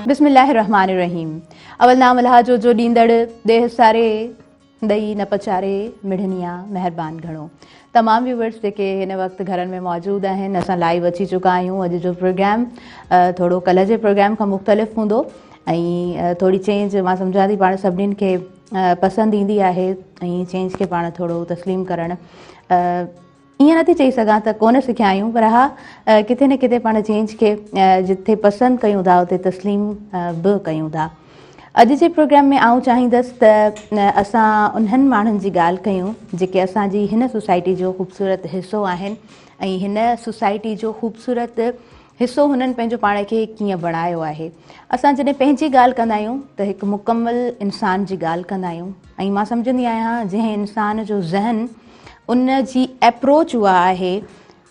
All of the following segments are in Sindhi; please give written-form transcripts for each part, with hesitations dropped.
بسم الله الرحمٰن الرحيم اول نام الله جو جو ڏيندڙ ڏيهه ساري ڏئي نه پچاري مڙهنيا مهربان گهڻو تمام ويورس جيڪي هن وقت گهرن ۾ موجود آهن اسان لائيو اچي چڪا آهيون اڄ جو پروگرام ٿورو ڪلهه جي پروگرام کان مختلف هوندو ۽ ٿوري چينج مان سمجهان ٿي پاڻ سڀنين کي پسند ايندي آهي ۽ چينج کي پاڻ ٿورو تسليم ڪرڻ ائين نٿي چئي سگهان ته ڪونه سکيا آهيون پر ها ڪٿي نه ڪٿي پاڻ چينج کي جٿي پسند ڪيون ٿا اتي تسليم به ڪيون ٿا. اڄ جي پروگرام ۾ آئون چاهيندس ته اسان انهن ماڻهن جي ڳالهه ڪيون جيڪي اسان جي هن سوسائٽي جو خوبصورت حصو آهن ۽ هن سوسائٽي جو خوبصورت حصو هنن پنهنجو پاڻ کي ڪيئن بڻايو آهي. اسان جڏهن پنهنجي ڳالهه ڪندا آهيون ته هڪ مڪمل انسان جي ڳالهه ڪندا آهيون ۽ مان سمجهندي آهيان جنهن انسان جو ذهن ان جي ايپروچ اها آهي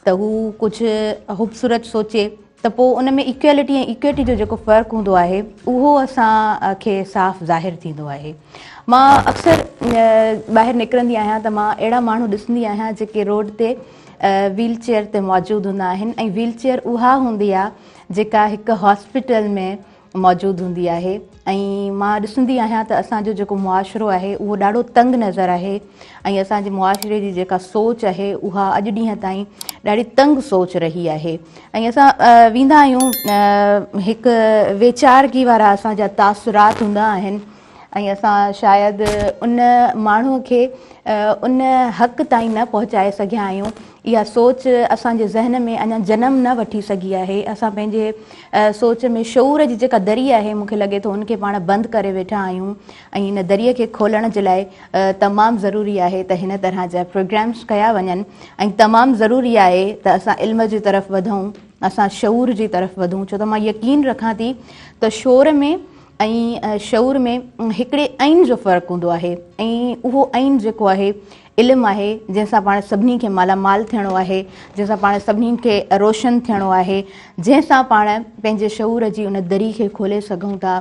ته هو ڪجهه خوبصورت سوچي ته پوء ان ۾ ايڪوالٽي ۽ ايڪوئٽي جو جيڪو فرق هوندو آهي اهو اسان کي صاف ظاهر ٿيندو آهي. مان اڪثر ٻاهر نڪرندي آهيان ته مان اهڙا ماڻهو ڏسندي آهيان جيڪي روڊ تي ويل چيئر تي موجود هوندا آهن ۽ ويل چيئر اها هوندي آهي جيڪا هڪ هاسپيٽل ۾ موجود هوندي آهي ۽ مان ڏسندي آهيان ته اسان جو جيڪو معاشرو آهي اهو ڏاڍو تنگ نظر آهي ۽ اسان جي معاشري جي جيڪا سوچ آهي اها اڄ ڏينهن تائين ڏاڍي تنگ سوچ رهي آهي ۽ اسان ويندا آهيون هڪ ويچارگي وارا اسان جا تاثرات هوندا آهن ۽ اسان شايد ان ماڻهو کي ان حق تائين نه پهچائي سگهيا آهيون. اها سوچ اسان جي ذهن ۾ اڃا جنم نه وٺي سگهي آهي. اسان پنهنجي سوچ ۾ شعور جي جيڪا دري آهي مون کي لڳي ٿو ان کي پاڻ بند ڪري ويٺا آهيون ۽ ان دريء کي کولڻ جي لاء تمام ضروري آهي ته هن طرح جا پروگرامس ڪيا وڃن ۽ تمام ضروري آهي ته اسان علم جي طرف وڌون اسان شعور جي طرف وڌون ڇو ته مان يقين رکان ٿي ته شور ۾ ۽ شعور ۾ هڪڙي عين جو فرق هوندو آهي ۽ اهو عين جيڪو آهي علم آهي جنهن سان پاڻ سڀني کي مالا مال ٿيڻو آهي جنهن سان پاڻ سڀني کي روشن ٿيڻو آهي جنهن سان پاڻ پنهنجي شعور جي ان دري کي کولي سگهون ٿا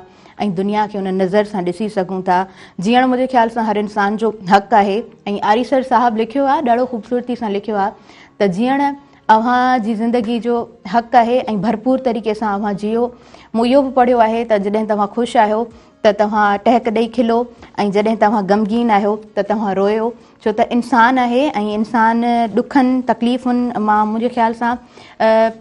۽ دنيا کي ان نظر سان ڏسي سگهون ٿا. جيئڻ منهنجي خيال سان هر انسان جو حق آهي ۽ آريسر صاحب لکيو آهي ڏاڍو خوبصورتي سان لکيو آهي ته جيئڻ اوهان جي زندگي جو حق آهي ۽ ڀرپور طريقي سان اوهان جيئو. مون اهو به پڙهيو آهي ته جڏهن توهان خوش آهيو ته توهان ٽهڪ ڏئي کلو ۽ جڏهن توهان غمگين آهيو ته توهان روئو ڇو ته انسان آهي ۽ انسان ڏکن تڪليفن مان منهنجي خيال سان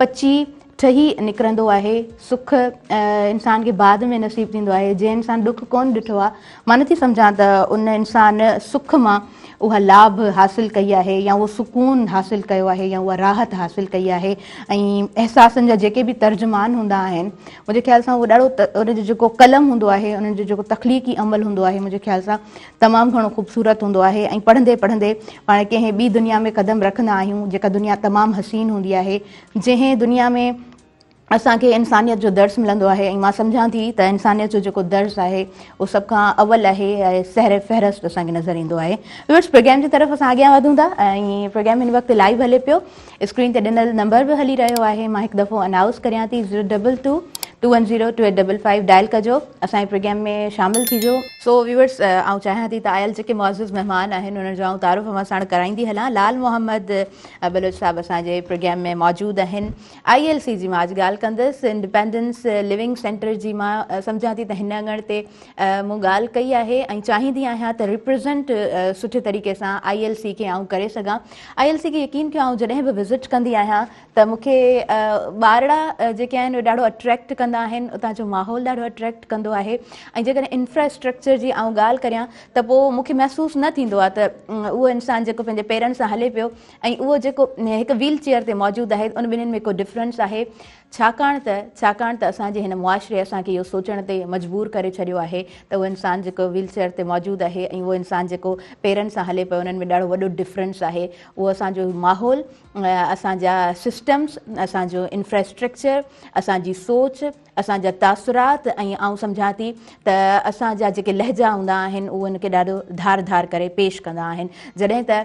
پچي ٺهي نڪرندو آهي سک انسان کي بعد ۾ نصيب ٿيندو آهي جنهن انسان ڏک ڪونه ڏٺو آهي مان نٿي سمجهان ته ان انسان سک مان اها لاڀ حاصل ڪئي آهي يا اهو سڪون حاصل ڪيو آهي يا اها راحت حاصل ڪئي آهي ۽ احساسن جا جيڪي به ترجمان هوندا آهن منهنجي خيال سان اهو ڏاڍو ان جو جيڪو قلم هوندو آهي ان جو جيڪو تخليقي عمل هوندو آهي منهنجي خيال سان تمام گهڻو خوبصورت هوندو آهي ۽ پڙهندي پڙهندي پاڻ ڪنهن ٻي دنيا ۾ قدم رکندا آهيون جيڪا دنيا تمام حسين هوندي آهي جنهن دنيا ۾ اسان کي انسانيت جو درس ملندو آهي ۽ مان سمجهان ٿي ته انسانيت جو جيڪو درس آهي اهو سڀ کان اول آهي ۽ سحر فهرست اسان کي نظر ايندو آهي. ويورس پروگرام جي طرف اسان اڳيان وڌون ٿا ۽ پروگرام هن وقت لائيو هلي پيو اسڪرين تي ڏنل نمبر به هلي رهيو آهي مان هڪ دفعو انائوس ڪريان ٿي zero double two two one zero two eight double five dial ڪجو اسان جي پروگرام ۾ شامل ٿيجو. سو ويورس آئون چاهيان ٿي ته آيل جيڪي معزز مهمان آهن انهن جو آئون تعارف اوهان ساڻ ڪرائيندي هلان لال محمد بلوچ صاحب اسان جي پروگرام ۾ موجود آهن. I L C جي مان اڄ ڳالهه ڪندس. انڊيپينڊنس لونگ سينٽر جي مان سمجهان ٿي ته هن اڱڻ تي مون ڳالهه ڪئي آهي ۽ چاهيندي آهيان ته ريپريزنٽ سٺي طريقي سان I L C کي آئون ڪري سگهان. I L C کي يقين ڪيو آئون جڏهن به وزٽ ڪندي آهيان ته مون کي ٻارڙا جيڪي آهن اهي ڏاڍو اٽريڪٽ ڪندا آهن اتان جو ماحول ڏاڍو اٽريڪٽ ڪندو آهي ۽ جيڪڏهن انفراسٽرڪچر جي آئون ڳالهه ڪريان ته پوء مون کي محسوس نه ٿيندو آهي ته اهو انسان جيڪو پنهنجي پيرن سان هلي پيو ۽ اهو جيڪو هڪ ويل چيئر تي موجود آهي ان ٻنهين ۾ ڪو ڊفرنس آهي ڇاڪاڻ ته ڇاڪاڻ ته اسان جي هن معاشري اسان کي اهو سوچڻ تي مجبور ڪري ڇڏيو آهي ته اهو انسان جيڪو ويل چيئر تي موجود آهي ۽ اهو انسان جيڪو پيرن سان هلي پيو انهن ۾ ڏاڍو وڏو ڊفرنس آهي اهو اسان جو ماحول اسان جا سسٽمز اسان جو انفراسٽرڪچر اسان جي سوچ اسان جا تاثرات ۽ آئون سمجهان ٿي ته اسان جا جيڪي لهجا هوندا آهن اهي ان کي ڏاڍو ڌار ڌار ڪري پيش ڪندا آهن جڏهن ته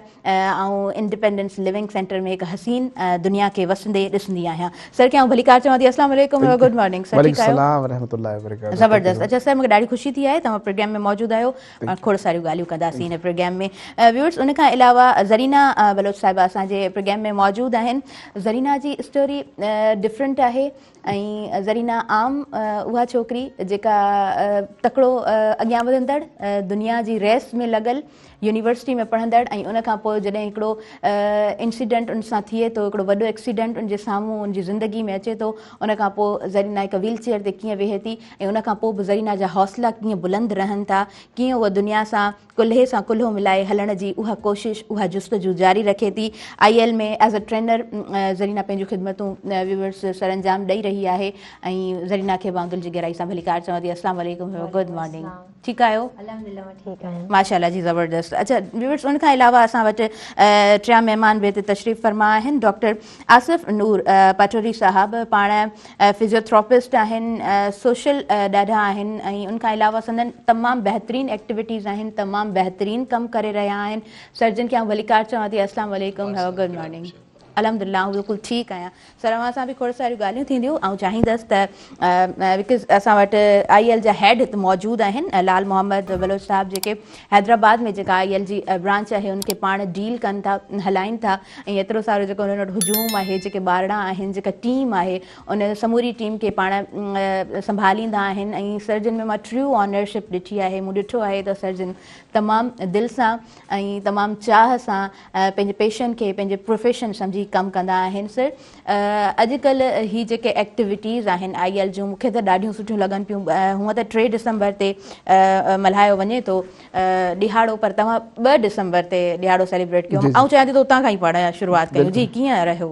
آئون انڊيپينڊنس لونگ سينٽر ۾ هڪ حسين دنيا کي وسندي ڏسندي آهيان سر کي آئون ڀليڪار چوان ٿي السلام عليڪم گڊ مارننگ سر ٺيڪ آهيو زبردست اچا سر مونکي ڏاڍي خوشي ٿي آهي توهان پروگرام ۾ موجود آهيو کوڙ ساريون ڳالهيون ڪنداسين هن پروگرام ۾ ويورز ان کان علاوه زرينا بلوچ صاحبه اسان جي پروگرام ۾ موجود آهن زرينا جي اسٽوري ڊفرنٽ آهي ۽ زرينا عام اها ڇوڪري جيڪا تڪڙو اڳيان وڌندڙ دنيا جي ريس ۾ لڳل يونيورسٽي ۾ پڙهندڙ ۽ ان کان پوء جڏهن هڪڙو انسيڊنٽ ان سان ٿئي ٿو هڪڙو وڏو ايڪسيڊنٽ ان جي سامهون ان جي زندگي ۾ اچي ٿو ان کان پوء زرينا هڪ ويل چيئر تي ڪيئن ويهي ٿي ۽ ان کان پوء به زرينا جا حوصلا ڪيئن بلند رهن ٿا ڪيئن اها دنيا سان ڪلهي سان ڪلهو ملائي هلڻ جي اها ڪوشش اها جستجو جاري رکي ٿي. I L ۾ as a trainer Zarina پنهنجون خدمتون ويورز سرانجام ڏئي رهي آهي ۽ زرينا کي به آئون دل جي گهرائي سان ڀليڪار چوان ٿي. السلام عليڪم گڊ مارننگ ٺيڪ آهيو؟ الحمدلله مان ٺيڪ آهيان. ماشاءالله جي زبردست. اڇا ويورز ان کان علاوه اسان وٽ ٽيان مهمان به هتي تشريف فرما آهن ڊاڪٽر آصف نور پاٽوري صاحب پاڻ فزيوٿراپسٽ آهن سوشل ڏاڍا آهن ۽ ان کان علاوه سندن تمام بهترين ايڪٽيوٽيز آهن تمام بهترين ڪم ڪري رهيا آهن سر جن کي آئون ڀليڪار چوان ٿي السلام عليڪم هيو گڊ مارننگ الحمدلله آئون بلڪل ٺيڪ آهيان سر اوهان سان به کوڙ ساريون ڳالهيون ٿينديون آئون چاهيندس ته because اسان وٽ آئي ايل جا هيڊ هت موجود آهن لال محمد بلوچ صاحب جيڪي حيدرآباد ۾ جيڪا آئي ايل جي برانچ آهي ان کي پاڻ ڊيل ڪن ٿا هلائين ٿا ۽ ايترو سارو جيڪو انهن وٽ هجوم آهي جيڪي ٻارڙا آهن جيڪا ٽيم آهي ان سموري ٽيم کي پاڻ سنڀاليندا آهن ۽ سر جن ۾ مان ٽريو آنرشپ ڏٺي آهي مون ڏٺو آهي ته سر جن تمام دل سان ۽ تمام چاهه سان پنهنجي پيشن کي پنهنجي پروفيشن سمجهي ڪم ڪندا آهن سر اڄڪلهه هي جيڪي ايڪٽيوٽيز آهن آئي ايل جون مونکي ته ڏاڍيون سٺيون لڳن پيون هونء ته 3 ڊسمبر تي ملهايو وڃي ٿو ڏهاڙو پر توهان 2 ڊسمبر تي ڏهاڙو سيليبريٽ ڪيو آئون چاهيان ٿي ته اتان کان ئي پاڻ شروعات ڪيون جي ڪيئن رهيو.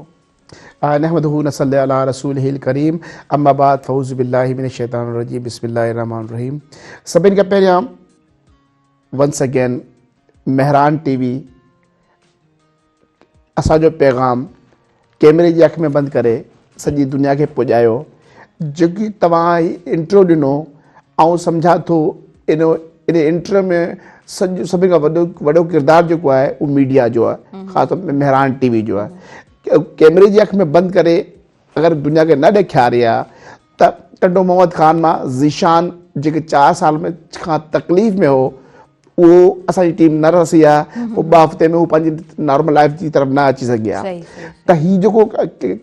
نحمده نصلي علي رسوله الڪريم اما بعد فاعوذ بالله من الشيطان الرجيم بسم الله الرحمن الرحيم سڀني کان پهريان once again Mehran T V اسان جو پيغام ڪيمري جي اک ۾ بند ڪري سڄي دنيا کي پڄايو جيڪي توهان هي انٽرو ڏنو آئون سمجهان ٿو ان ان انٽرو ۾ سڄو سڀني کان وڏو وڏو ڪردار جيڪو آهي اهو ميڊيا جو آهي خاص طور مهراڻ ٽي وي جو آهي ڪيمري جي اک ۾ بند ڪري اگر دنيا کي نه ڏيکاري ها ته ٽنڊو محمد خان مان ذيشان جيڪي 4 سال ۾ کان تڪليف ۾ هو اهو اسان جي ٽيم نه رسي ها پوء 2 هفتي ۾ هو پنهنجي نارمل لائف جي طرف نه اچي سگهي ها ته هي جيڪو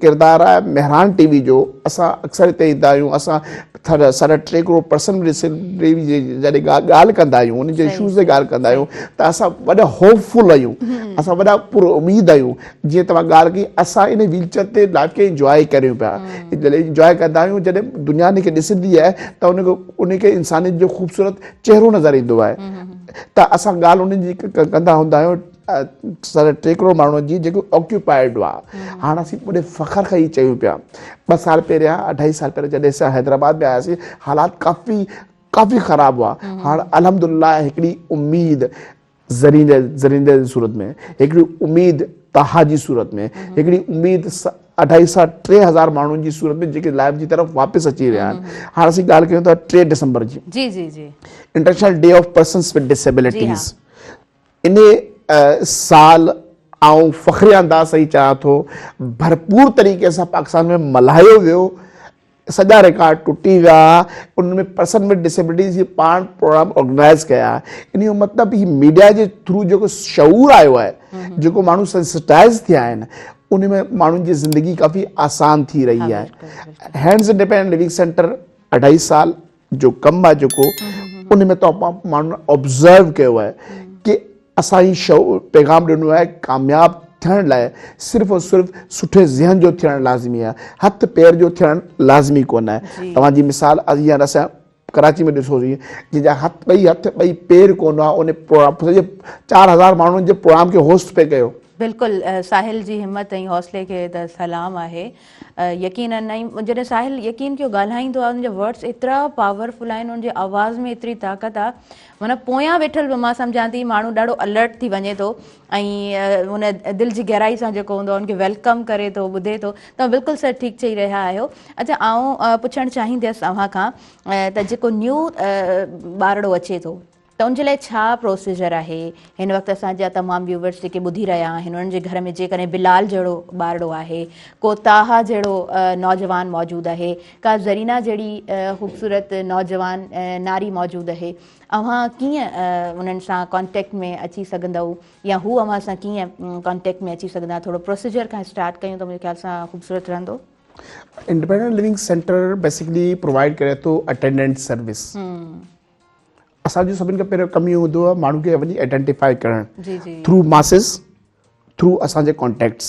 ڪردار آهي مهراڻ ٽي وي جو اسان اڪثر هتي ايندا آهيون اسان ساڍا 3 ڪروڙ پرسن جي جڏهن ڳالهه ڪندا آهيون ان جي اشوز تي ڳالهه ڪندا آهيون ته اسان وڏا هوپ فل آهيون اسان وڏا پر اميد آهيون جيئن توهان ڳالهه ڪئي اسان ان ويل چيئر تي لائف کي انجواء ڪريون پيا جڏهن انجواء ڪندا آهيون جڏهن دنيا ان کي ڏسندي آهي ته ان کي ان کي انسانيت جو خوبصورت چهرو نظر ايندو آهي ته اسان ڳالهه انهن جي ڪندا هوندا آهيون ساڍا 3 ڪروڙ ماڻهن جي جيڪو آڪيوپائيڊ هئا هاڻ اسين وڏي فخر کان هي چيون پيا 2 سال پهريان اڍائي سال پهريان جڏهن اسان حيدرآباد ۾ آياسين حالات ڪافي ڪافي خراب هئا هاڻ الحمدلله هڪڙي اميد زرينده زرينده جي صورت ۾ هڪڙي اميد طه جي صورت ۾ هڪڙي اميد اڍائي سا 3000 ماڻهن جي صورت ۾ جيڪي لائف جي طرف واپس اچي رهيا آهن هاڻ اسين ڳالهه ڪيون ٿا 3 ڊسمبر جي جي جي جي international day of persons with disabilities ان سال آئون فخري انداز سان چاهيان ٿو ڀرپور طريقي سان پاڪستان ۾ ملهايو ويو سڄا رڪارڊ ٽٽي ويا ان ۾ پرسن ود ڊسيبلٽيز جي پاڻ پروگرام آرگنائز ڪيا ان جو مطلب هي ميڊيا جي ٿرو جيڪو شعور آيو آهي جيڪو ماڻهو سينسٽائز ٿيا آهن ان ۾ ماڻهن جي زندگي ڪافي آسان ٿي رهي آهي هينڊز انڊيپينڊنٽ لونگ سينٽر اڍائي سال جو ڪم آهي جيڪو ان ۾ تو ماڻهن آبزرو ڪيو آهي ڪي اسان هي شعور پيغام ڏنو آهي ڪامياب ٿيڻ لاء صرف اور صرف سٺي ذهن جو ٿيڻ لازمي آهي هٿ پير جو ٿيڻ لازمي ڪونه آهي توهان جي مثال هينئر اسان ڪراچي ۾ ڏسوسين جنهن جا هٿ ٻئي هٿ ٻئي پير ڪونه هئا ان پروگرام سڄي 4000 ماڻهن جي پروگرام کي هوسٽ پئي ڪيو. بلڪل ساحل جي همت ۽ حوصلي کي ته سلام آهي يقينن ۽ جڏهن ساحل يقين ڪيو ڳالهائيندو آهي ان جا ورڊس ايترا پاورفل آهن ان جي آواز ۾ ايتري طاقت آهي معنيٰ پويان ويٺل به مان سمجهان ٿي ماڻهو ڏاڍو الرٽ ٿي وڃي ٿو ۽ ان دل جي گهرائي سان جيڪو هوندو آهي ان کي welcome ڪري ٿو ٻڌي ٿو توهان بلڪل سر ٺيڪ چئي رهيا آهيو اڇا آئون پڇڻ چاهينديس اوهان کان ته جيڪو نيو ٻارڙو اچي ٿو ته ان جي لاء ڇا پروسيجر آهي هن وقت اسان جا تمام ويوورس جيڪي ٻڌي رهيا آهن انهن جي گهر ۾ جيڪڏهن بلال جهڙو ٻارڙو آهي ڪو طاها جهڙو نوجوان موجود آهي ڪا زرينا جهڙي خوبصورت نوجوان ناري موجود اهي اوهان ڪيئن انهن سان ڪانٽيڪٽ ۾ اچي سگهندؤ يا هو اوهان سان ڪيئن ڪانٽيڪٽ ۾ اچي سگهندا ٿورو پروسيجر کان اسٽارٽ ڪيون ته منهنجي خيال سان خوبصورت رهندو. Independent living centre basically provide ڪري ٿو اٽينڊنٽ سروس. اسان جو سڀن کان پهريون ڪم اهو هوندو آهي ماڻهو کي وڃي آئيڊينٽيفائي ڪرڻ ٿرو ماسز ٿرو اسان جي ڪانٽيڪٽس.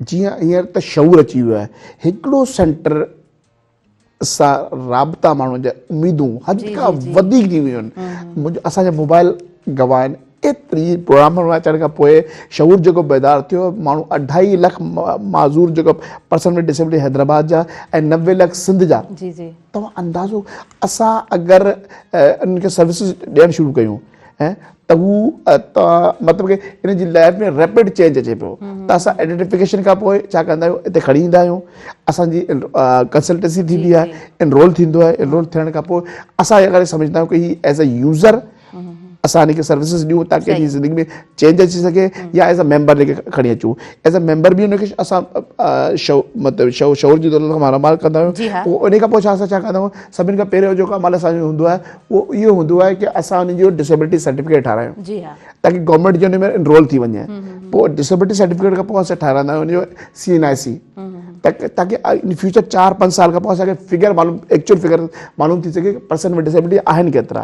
جيئن هينئر ته شعور اچي ويو آهي هڪڙو سينٽر سان رابطا ماڻهن جا اميدون حد کان وڌيڪ ٿي ويون آهن. منهنجو اسان جا موبائل گواهه آهن ايتري پروگرام اچڻ کان پوء شعور جيڪو بيدار ٿيو ماڻهو اڍائي لک معذور جيڪو پرسن ود ڊسيبلٽي حيدرآباد جا ۽ 90 لک سنڌ جا جي جي توهان اندازو اسان اگر انهن کي سروسز ڏيڻ شروع ڪيون ته هو مطلب ڪي ان جي لائف ۾ ريپڊ چينج اچي پيو ته اسان آئيڊينٽيفڪيشن کان پوء ڇا ڪندا آهيون اتي کڻي ايندا آهيون اسان جي ڪنسلٽنسي ٿيندي آهي انرول ٿيندو آهي انرول ٿيڻ کان پوء اسان اگر سمجهندا آهيون ڪي هي ايز اي يوزر اسان ان کي سروسز ڏيون تاڪي ان جي زندگي ۾ چينج اچي سگهي يا ايز اي ميمبر ان کي کڻي اچون ايز اي ميمبر به ان کي اسان شو مطلب شو شعور جي دولت کان مالا مال ڪندا آهيون پوء ان کان پوء ڇا اسان ڇا ڪندا آهيون سڀني کان پهريون جيڪو عمل اسان جو هوندو آهي اهو اهو هوندو آهي ڪي اسان ان جو ڊسيبلٽي سرٽيفڪيٽ ٺارايون جي ها تاڪي گورنمينٽ جو ان ۾ انرول ٿي وڃي پوء ڊسيبلٽي سرٽيفڪيٽ کان پوء اسان ٺارايندا آهيون ان جو سي اين آء سي تاڪي ان فيوچر 4 5 سال کان پوء اسان کي فگر معلوم ايڪچوئل فگر معلوم ٿي سگهي پرسن ود ڊسيبلٽي آهن ڪيترا.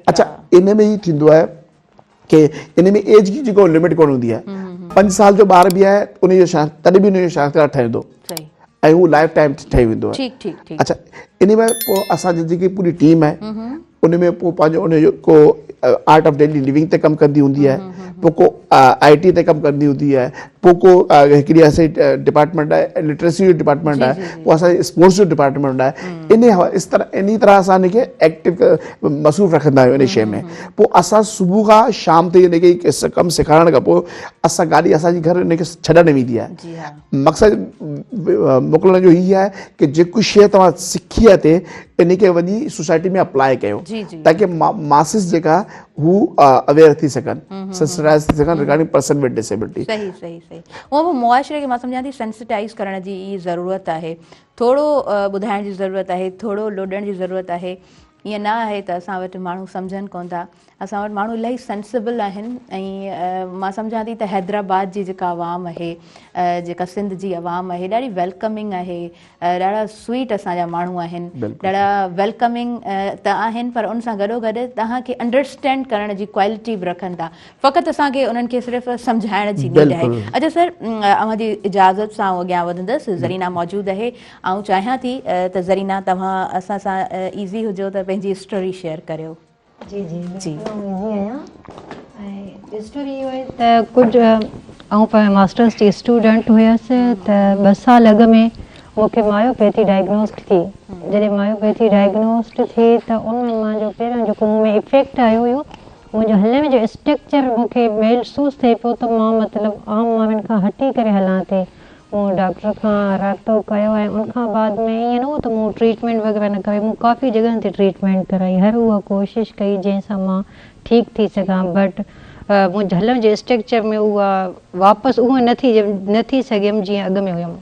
اڇا ان ۾ هي ٿيندو آهي ڪي ان ۾ ايج جي جيڪو لمٽ ڪونه هوندي آهي 5 سال جو ٻار به آهي ان جو شناخت تڏهن به ان جو شناخت ڪارڊ ٺهندو ۽ هو لائف ٽائيم ٺهي ويندو آهي. ٺيڪ ٺيڪ ٺيڪ. اڇا ان ۾ پوء اسان جي جيڪي پوري ٽيم آهي ان ۾ پوء پنهنجو ان جو ڪو آرٽ آف ڊيلي لونگ تي ڪم ڪندي هوندي آهي پوء ڪو آء ٽي تي ڪم ڪندي هوندي آهي پوء ڪو هڪڙي اسان جي ڊپارٽمينٽ آهي لٽريسي جو ڊپارٽمينٽ آهي پوء اسان جي اسپورٽس جو ڊپارٽمينٽ آهي ان اس طرح ان طرح اسان ان کي ايڪٽو مصروف رکندا آهيون ان شيء ۾ پوء اسان صبح کان شام تائين ان کي ڪم سيکارڻ کان پوء اسان گاڏي اسان جي گهر ان کي ڇڏڻ ويندي آهي مقصد موڪلڻ جو هي آهي ڪي جيڪو شيء توهان سکي آهي تي ان کي وڃي سوسائٽي ۾ اپلاء ڪيو تاڪي ماسز جيڪا هو اويئر ٿي سگهن سينسٽائز ٿي سگهن ريگارڊنگ پرسن ود ڊسيبلٽي. صحيح صحيح صحيح هونء به معاشري کي مان سمجهان ٿي سينسٽائز ڪرڻ جي ئي ضرورت آهي ٿورو ٻڌائڻ جي ضرورت آهي ٿورو لوڏڻ جي ضرورت آهي ائين نه آهي ته اسان وٽ ماڻهو سمجهن ڪونه ٿا اسان وٽ ماڻهو الاهي سينسبل آهن ۽ مان سمجهان ٿي ته حيدرآباد جي جيڪا عوام آهي جيڪا سنڌ جي عوام آهي ڏاڍي ويلڪمنگ آهي ڏاڍا سويٽ اسان جا ماڻهو آهن ڏاڍا ويلڪمنگ ته آهن پر ان سان گڏو گڏ توهان کي انڊرسٽينڊ ڪرڻ جي ڪوالٽي به رکن ٿا فقط اسان کي انهن کي صرف سمجهائڻ جي نيڊ آهي. اچا سر اوهان جي اجازت سان آئون اڳيان وڌندس زرينا موجود آهي آئون چاهيان ٿي ته زرينا توهان اسان سان ايزي هجو ته پنهنجي اسٽوري شيئر ڪريو. جي جي بلڪل آئون ايزي آهيان ۽ اسٽوري اهو آهي ته ڪجهه آئون پنهنجي ماسٽرس جي اسٽوڊنٽ هيس ته ٻه سال اڳ ۾ مون کي مايوپيٿي ڊائگنوسڊ ٿي جڏهن مايوپيٿي ڊائگنوسڊ ٿي ته ان ۾ منهنجو پهريون جيڪو مون ۾ افيڪٽ آيو هيو منهنجو هلڻ جو اسٽرڪچر مون کي محسوس ٿئي پيو ته مان مطلب عام ماڻهن کان هٽي ڪري هلان ٿي مون ڊاڪٽر کان رابطو ڪيو ۽ ان کان بعد ۾ ائين نه هو ته مون ٽريٽمينٽ وغيره نه ڪرائي مون ڪافي جڳهن تي ٽريٽمينٽ ڪرائي هر اها ڪوشش ڪئي جنهن سان مان ٺيڪ ٿي سگهان بٽ منهنجي هلڻ جي اسٽرڪچر ۾ اها واپس اونئن نه ٿي نه ٿي سگهيم جيئن اڳ ۾ هيم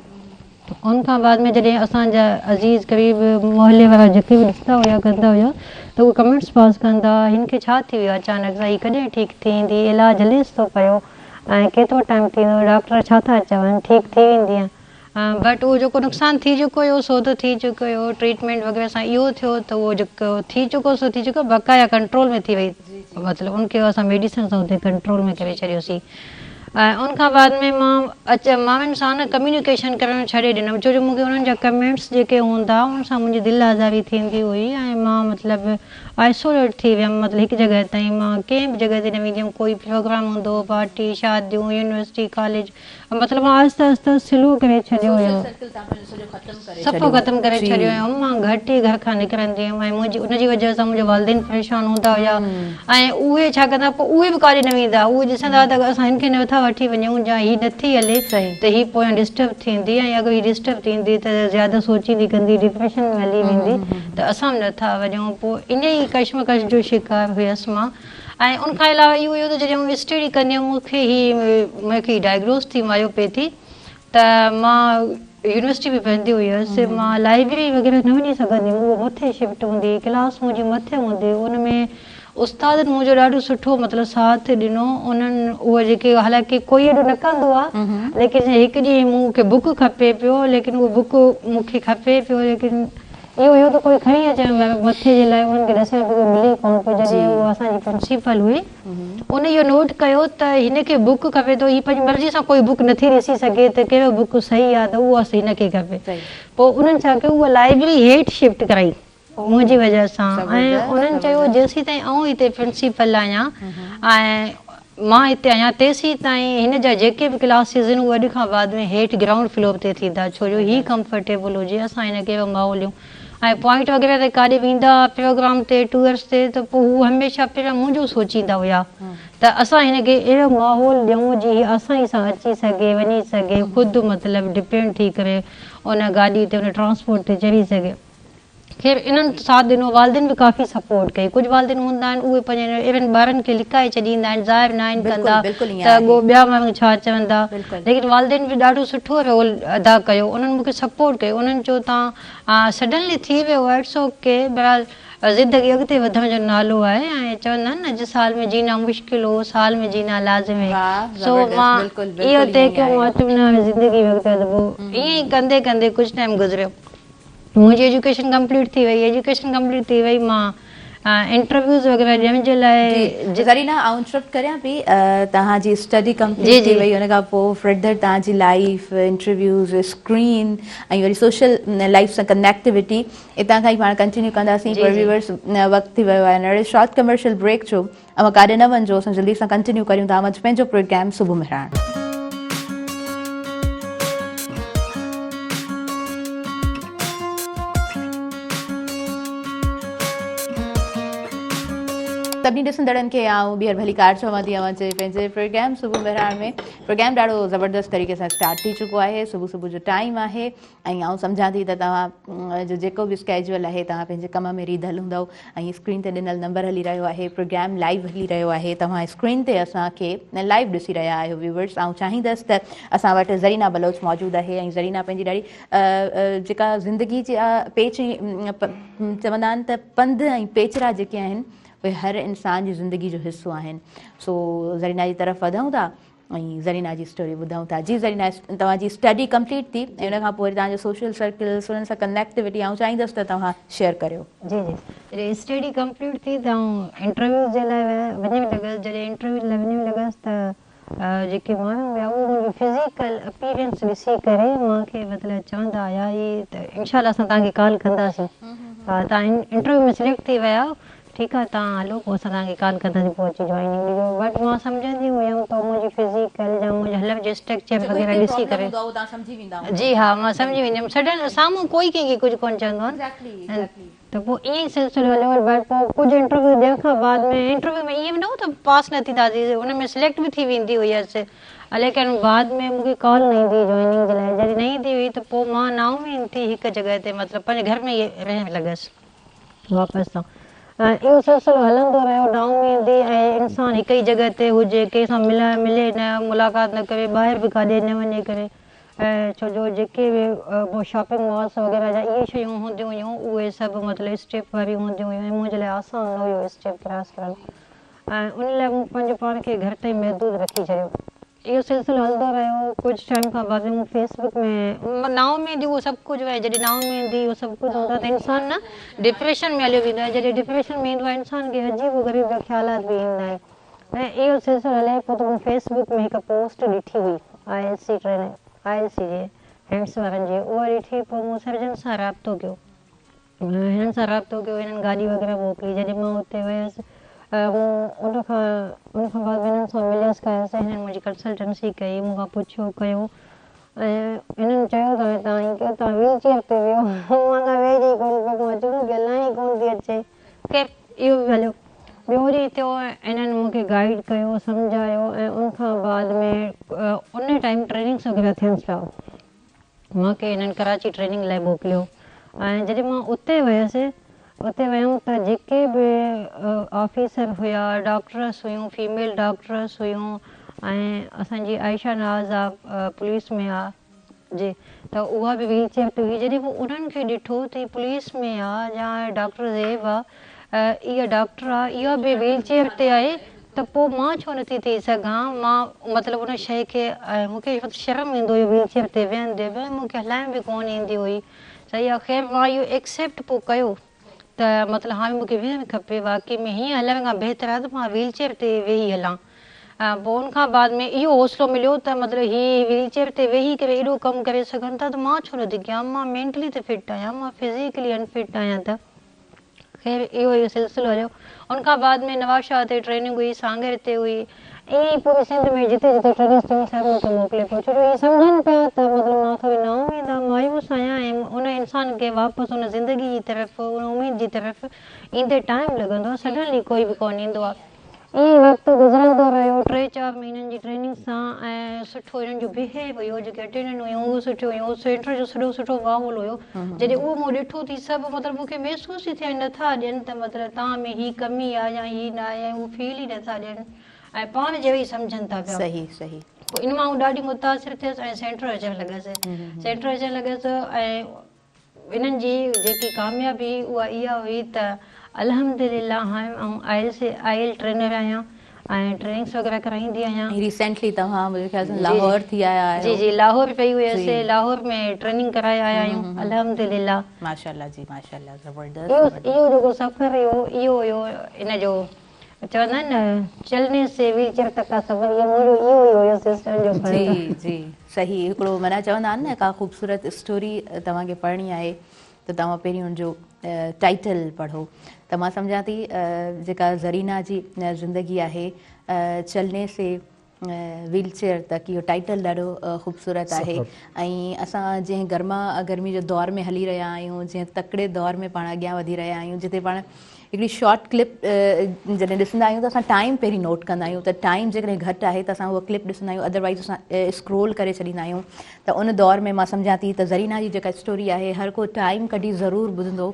ان کان بعد ۾ جڏهن اسان جا عزيز قريب محلي وارا جيڪي به ڏسندا هيا ڪندا هيا ته اهي ڪمينٽس پاس ڪندا هن کي ڇا ٿي ويو اچانڪ سان هي ڪڏهن ٺيڪ ٿيندي علاج هليس ٿو پيو ۽ ڪيترو ٽائيم ٿيندو ڊاڪٽر ڇا ٿا چون ٺيڪ ٿي ويندينء بٽ اهو جيڪو نقصان ٿي چڪو هيو سو ته ٿي چڪو هيو ٽريٽمينٽ وغيره سان اهو ٿيو ته اهو جيڪو ٿي چڪو سو ٿي چڪو بقايا ڪنٽرول ۾ ٿي وئي مطلب ان کي اسان ميڊيسن سان اتي ڪنٽرول ۾ ڪري ڇڏيوسين ۽ ان کان بعد ۾ مان اچ ماڻهن سان نه ڪميونيڪيشن ڪرڻ ڇڏي ڏنم ڇو جو مون کي انهن جا ڪمينٽس جيڪي هوندا ان سان منهنجي دل آزاري ٿيندي هئي ۽ مان مطلب آئسوليٽ ٿي ويم مطلب هڪ جڳهه تائين مان ڪنهن به جڳهه تي نه ويندي هيم ڪوئي پروگرام هوندو هو پارٽي شاديون يونيورسٽي ڪاليج مطلب مان آهستي آهستي سلو ڪري ڇڏيو هيو صفا ختم ڪري ڇڏيو هيم مان گهٽ ئي گهر کان نڪرندي هيم ۽ منهنجي ان جي وجهه سان منهنجا والدين پريشان هوندا هيا ۽ اهي ڇا ڪندا پوء اهي به ڪاڏي نه ويندا اهي ڏسندا ته اسان هن کي نه ٿا وٺي وڃون يا هي نٿي هلي ته هي پويان ڊسٽرب ٿيندي ۽ اگر هي ڊسٽرب ٿيندي ته زياده سوچيندي ڪندي ڊپريشن ۾ هلي ويندي ته اسان به نٿا وڃون پوء انهيء ئي ڪشمڪش جو شڪار هيس مان ۽ ان کان علاوه اهو هيو ته جڏهن آئون اسٽڊي ڪندي هيم مون کي هي مون کي ڊائگنوز ٿي مايوپيٿي ته مان يونيورسٽي به ويندي هيس مان لائبريري وغيره نه وڃي سگهندي هيم اهو مٿي شفٽ هوندي هئي ڪلاس منهنجي مٿي هوندي هئي ان ۾ استادن منهنجو ڏاڍو سٺو مطلب ساٿ ڏنو انهن اهو جيڪي حالانڪه ڪوئي ايڏو نه ڪندو آ ليڪن هڪ ڏينهن مون کي بڪ کپي پيو ليڪن اهو بڪ مون کي کپي پيو ليڪن اهو هيو ته ڪوئي کڻي اچي مٿي جي لاء انهن کي ڏسيان پيو ملي ڪونه پيو جڏهن اهو اسان جي پرنسپل هئي ان اهو نوٽ ڪيو ته هن کي بڪ کپي ٿو هي پنهنجي مرضي سان ڪوئي بڪ نٿي ڏسي سگهي ته ڪهڙو بڪ صحيح آ ته اهو هن کي کپي پوء انهن ڇا ڪيو اها لائبرري هيٺ شفٽ ڪرائي منهنجي وجه سان ۽ انهن چيو جيسيتائين آئون هتي پرنسپل آهيان ۽ مان هتي آهيان تيسيتائين هن جا جيڪي به ڪلاسز آهن اهي اڄ کان بعد ۾ هيٺ گرائونڊ فلور تي ٿيندا ڇو جو هي ڪمفرٽيبل هجي اسان هن کي اهڙو ماحول ڏيون ۽ پوائنٽ وغيره تي ڪاڏي ويندا هئا پروگرام تي ٽوئرس تي ته پوء هو هميشه پهريان منهنجو سوچيندا هيا ته اسان هن کي اهڙو ماحول ڏيون جي هي آساني سان اچي سگهي وڃي سگهي خود مطلب ڊپينڊ ٿي ڪري ان گاڏي تي ان ٽرانسپورٽ تي چڙهي سگهي. خير انهن ساٿ ڏنو والدين به ڪافي سپورٽ ڪئي ڪجهه والدين هوندا آهن اهي پنهنجن اهڙن ٻارن کي لڪائي ڇڏيندا آهن ظاهر ناهن ڪندا ته اڳو ٻيا ماڻهو ڇا چوندا ليڪن والدين به ڏاڍو سٺو رول ادا ڪيو انهن مون کي سپورٽ ڪيو انهن چيو تان سڊنلي ٿي ويو آهي it's okay بهرحال زندگي اڳتي وڌڻ جو نالو آهي ۽ چوندا آهن نه جس حال ۾ جينا مشڪل هو اس حال ۾ جينا لازم هي سو مان اهو طئي ڪيو مان چيو نه هاڻي زندگي ۾ اڳتي وڌبو ائين ئي ڪندي ڪندي ڪجهه ٽائيم گذريو منهنجي ايجوڪيشن ڪمپليٽ ٿي وئي ايجوڪيشن ڪمپليٽ ٿي وئي مان انٽرويوز وغيره ڏيڻ جي لاء جي زرينا آئون انٽرپٽ ڪريان پئي توهان جي اسٽڊي ڪمپليٽ ٿي وئي ان کان پوء فرڌر توهان جي لائيف انٽرويوز اسڪرين ۽ وري سوشل لائيف سان ڪنيڪٽيوٽي اتان کان ئي پاڻ ڪنٽينيو ڪنداسين پر ويورز وقت ٿي ويو آهي هاڻي شارٽ ڪمرشل بريڪ جو اوهان ڪاڏي نه وڃجو اسان جلدي سان ڪنٽينيو ڪريون ٿا اوهان جو پنهنجو پروگرام صبح مهراڻ. سڀني ڏسندڙن کي آئون ٻيهر ڀليڪار چوان ٿي اوهان جي پنهنجي پروگرام صبح مهراڻ ۾ پروگرام ڏاڍو زبردست طريقي سان اسٽارٽ ٿي چڪو آهي صبح صبح جو ٽائيم آهي ۽ آئون سمجهان ٿي ته توهان جو جيڪو به اسڪيجول آهي توهان پنهنجي ڪم ۾ ريڌل هوندؤ ۽ اسڪرين تي ڏنل نمبر هلي رهيو آهي پروگرام لائيو هلي رهيو آهي توهان اسڪرين تي اسان کي لائيو ڏسي رهيا آهيو ويورس آئون چاهيندس ته اسان وٽ زرينا بلوچ موجود آهي ۽ زرينا پنهنجي ڏاڍي جيڪا زندگي جي پيچ چوندا آهن ته پنڌ ۽ پيچرا جيڪي آهن اهي هر انسان جي زندگي جو حصو آهن سو زرينا جي طرف وڌون ٿا ۽ زرينا جي اسٽوري ٻڌون ٿا جي زرينا توهان جي اسٽڊي ڪمپليٽ ٿي ۽ ان کان پوء وري توهان جو سوشل سرڪلس انهن سان ڪنيڪٽيوٽي آئون چاهيندس ته توهان شيئر ڪريو. جي جي جڏهن اسٽڊي ڪمپليٽ ٿي ته آئون انٽرويوز جي لاء وڃڻ لڳس جڏهن انٽرويو جي لاء وڃڻ لڳس ته جيڪي ماڻهو هيا اهي منهنجو فزيڪل اپيرنس ڏسي ڪري مان کي مطلب چوندا هيا هي ته انشاء الله اسان توهان کي ڪال ڪنداسين توهان انٽرويو ۾ سليڪٽ ٿي ويا آهيو ٺيڪ آ توهان هلو پوء اسان توهان کي ڪال ڪنداسين پوء اچي جوائننگ ڏجو بٽ مان سمجهندي هيم ته منهنجي فزيڪل يا منهنجي هلڻ جو اسٽرڪچر وغيره ڏسي ڪري جي ها مان سمجهي ويندي هيم سڊن سامهون ڪوئي ڪنهن کي ڪجهه ڪونه چوندو آهي ته پوء ائين ئي سلسلو هليو بٽ پوء ڪجهه انٽرويو ڏيڻ کان بعد ۾ انٽرويو ۾ ائين به نه هو ته پاس نه ٿينداسين ان ۾ سليڪٽ به ٿي ويندي هيس ليڪن بعد ۾ مون کي ڪال نه ايندي هئي جوائننگ جي لاء جڏهن نه ايندي هئي ته پوء مان نااميد ٿي هڪ جڳهه تي مطلب پنهنجي گهر ۾ ئي رهڻ لڳس. واپس سان ۽ اهو سلسلو هلندو رهيو نااميدي ۽ انسان هڪ ئي جڳهه تي هجي ڪنهن سان ملڻ ملي نه ملاقات نه ڪري ٻاهر به ڪاڏي نه وڃي ڪري ۽ ڇو جو جيڪي به شاپنگ مالس وغيره جا اهي شيون هونديون هيون اهي سڀ مطلب اسٽيپ واريون هونديون هيون ۽ منهنجي لاء آسان نه هيو اسٽيپ ڪراس ڪرڻ ۽ ان لاء مون پنهنجو پاڻ کي گهر تائين محدود رکي ڇڏيو. اهو سلسلو هلندو رهيو. ڪجهه ٽائيم کان بعد مون فيس بڪ ۾ نااميدي اهو سڀ ڪجهه آهي جڏهن نااميدي اهو سڀ ڪجهه هوندو آهي ته انسان نه ڊپريشن ۾ هليو ويندو آهي جڏهن ڊپريشن ۾ ايندو آهي انسان کي عجيب و غريب جا خيالات به ايندا آهن ۽ اهو سلسلو هلي پيو ته مون فيس بڪ ۾ هڪ پوسٽ ڏٺي هئي I L C training I L C جي هينڊس وارن جي اها ڏٺي پوء مون سرجن سان رابطو ڪيو هنن سان رابطو ڪيو، هنن گاڏي وغيره موڪلي، جڏهن مان اتي ويس مون ان کان ان کان بعد هنن سان مليس ڪيس، هنن منهنجي ڪنسلٽنسي ڪئي، مون کان پڇيو ڪيو ۽ هنن چيو ته هاڻي توهان ائين ڪيو توهان ويل چيئر تي ويهو، مان کان ويهجي ئي ڪونه پيو، مان چيو مون کي هلائڻ ئي ڪونه ٿي اچي، خير اهو به هليو. ٻيو ڏينهن ٿيو هنن مون کي گائيڊ ڪيو سمجهايو ۽ ان کان بعد ۾ ان ٽائيم ٽريننگس وغيره ٿين پيا. مان کي هنن ڪراچي ٽريننگ لاء موڪليو ۽ جڏهن مان اتي ويس اتي ويم ته جيڪي به آفيسر هيا ڊاڪٽرس هيون فيميل ڊاڪٽرس هيون ۽ اسان جي عائشه ناز آ پوليس ۾ آ جي ته اها به ويل چيئر تي هئي جڏهن مون انهن کي ڏٺو ته هي پوليس ۾ آ يا ڊاڪٽر زيب آ اها ڊاڪٽر آ اها به ويل چيئر تي آهي ته پوء مان ڇو نٿي ٿي سگهان مان مطلب ان شيء کي مون کي شرم ايندو هيو ويل چيئر تي ويهندي به ۽ مون کي هلائڻ به ڪونه ايندي هئي صحيح آ خير مان اهو ايڪسيپٽ پوء ڪيو ته مطلب هاڻي مون کي ويهڻ کپي واقعي ۾ هيئن هلڻ کان بهتر آهي ته مان ويل چيئر تي ويهي هلان پوء ان کان بعد ۾ اهو حوصلو مليو ته مطلب هي ويل چيئر تي ويهي ڪري ايڏو ڪم ڪري سگهن ٿا ته مان ڇو نٿي ڪيان مان مينٽلي ته فٽ آهيان مان فزيڪلي انفٽ آهيان ته خير اهو اهو سلسلو هليو. ان کان بعد ۾ نوابشاهه تي ٽريننگ هئي، سانگهڙ تي هئي. ائين ئي پوري سنڌ ۾ جتي جتي ٽريننگس ٿيون سڀ مون کي موڪلي پيو ڇو جو اهي سمجهن پيا ته مطلب مان ٿوري نااميد آهيان، مايوس آهيان ۽ ان انسان کي واپس ان زندگي جي طرف ان اميد جي طرف ايندي ٽائيم لڳندو آهي، سڊنلي ڪوئي به ڪونه ايندو آهي. ائين وقت گذرندو رهيو، ٽي چار مهينن جي ٽريننگ سان ۽ سٺو هنن جو بهيو هيو، جيڪي اٽينڊنٽ هيون اهي سٺيون هيون، سينٽر جو سڄو سٺو ماحول هيو، جڏهن اهو مون ڏٺو ٿي سڀ مطلب مون کي محسوس ئي ٿيا نٿا ڏين ته مطلب توهان ۾ هي ڪمي آهي يا هي نه آهي ۽ هو فيل ئي نٿا ڏين ۽ پاڻ جهڙو ئي سمجهن ٿا پيا. صحيح صحيح. پوء ان مان آئون ڏاڍي متاثر ٿيس ۽ سينٽر اچڻ لڳس، سينٽر اچڻ لڳس ۽ انهن جي جيڪي ڪاميابي اها اها هئي ته الحمدلله هاڻ آئون آئل سي آئل ٽرينر آهيان ۽ ٽريننگس وغيره ڪرائيندي آهيان. ريسينٽلي توهان منهنجي خيال سان لاهور ٿي آيا آهيو. جي جي لاهور وئي هيس لاهور ۾ ٽريننگ ڪرائي آيا آهيون الحمدلله. ماشاءالله جي ماشاءالله زبردست. اهو جيڪو سفر هيو اهو هيو ان جو چوندا آهن نه چلني سي ويل چيئر تڪ ڪا سفر اهو منهنجو اهو ئي هيو سسٽم جو فرق. جي جي صحيح هڪڙو معنيٰ چوندا آهن نه ڪا خوبصورت اسٽوري توهان کي پڙهڻي آهي ته توهان پهرين ان جو ٽائيٽل پڙهو ته مان سمجهان ٿي جيڪا زرينا جي زندگي آهي چلني سي ويل چيئر تڪ اهو ٽائيٽل ڏاڍو خوبصورت آهي ۽ اسان جنهن گرما گرمي جو دور ۾ هلي رهيا آهيون جنهن تڪڙي دور ۾ پاڻ اڳيان وڌي رهيا آهيون جتي پاڻ هڪڙي شارٽ ڪلپ جڏهن ڏسندا آهيون ته اسان ٽائيم پهرين نوٽ ڪندا آهيون ته ٽائيم جيڪڏهن گهٽ آهي ته اسان اها ڪلپ ڏسندا آهيون ادروائز اسان اسڪرول ڪري ڇڏيندا آهيون ته ان دور ۾ مان سمجهان ٿي ته زرينا جي جيڪا اسٽوري آهي هر ڪو ٽائيم ڪڍي ضرور ٻڌندو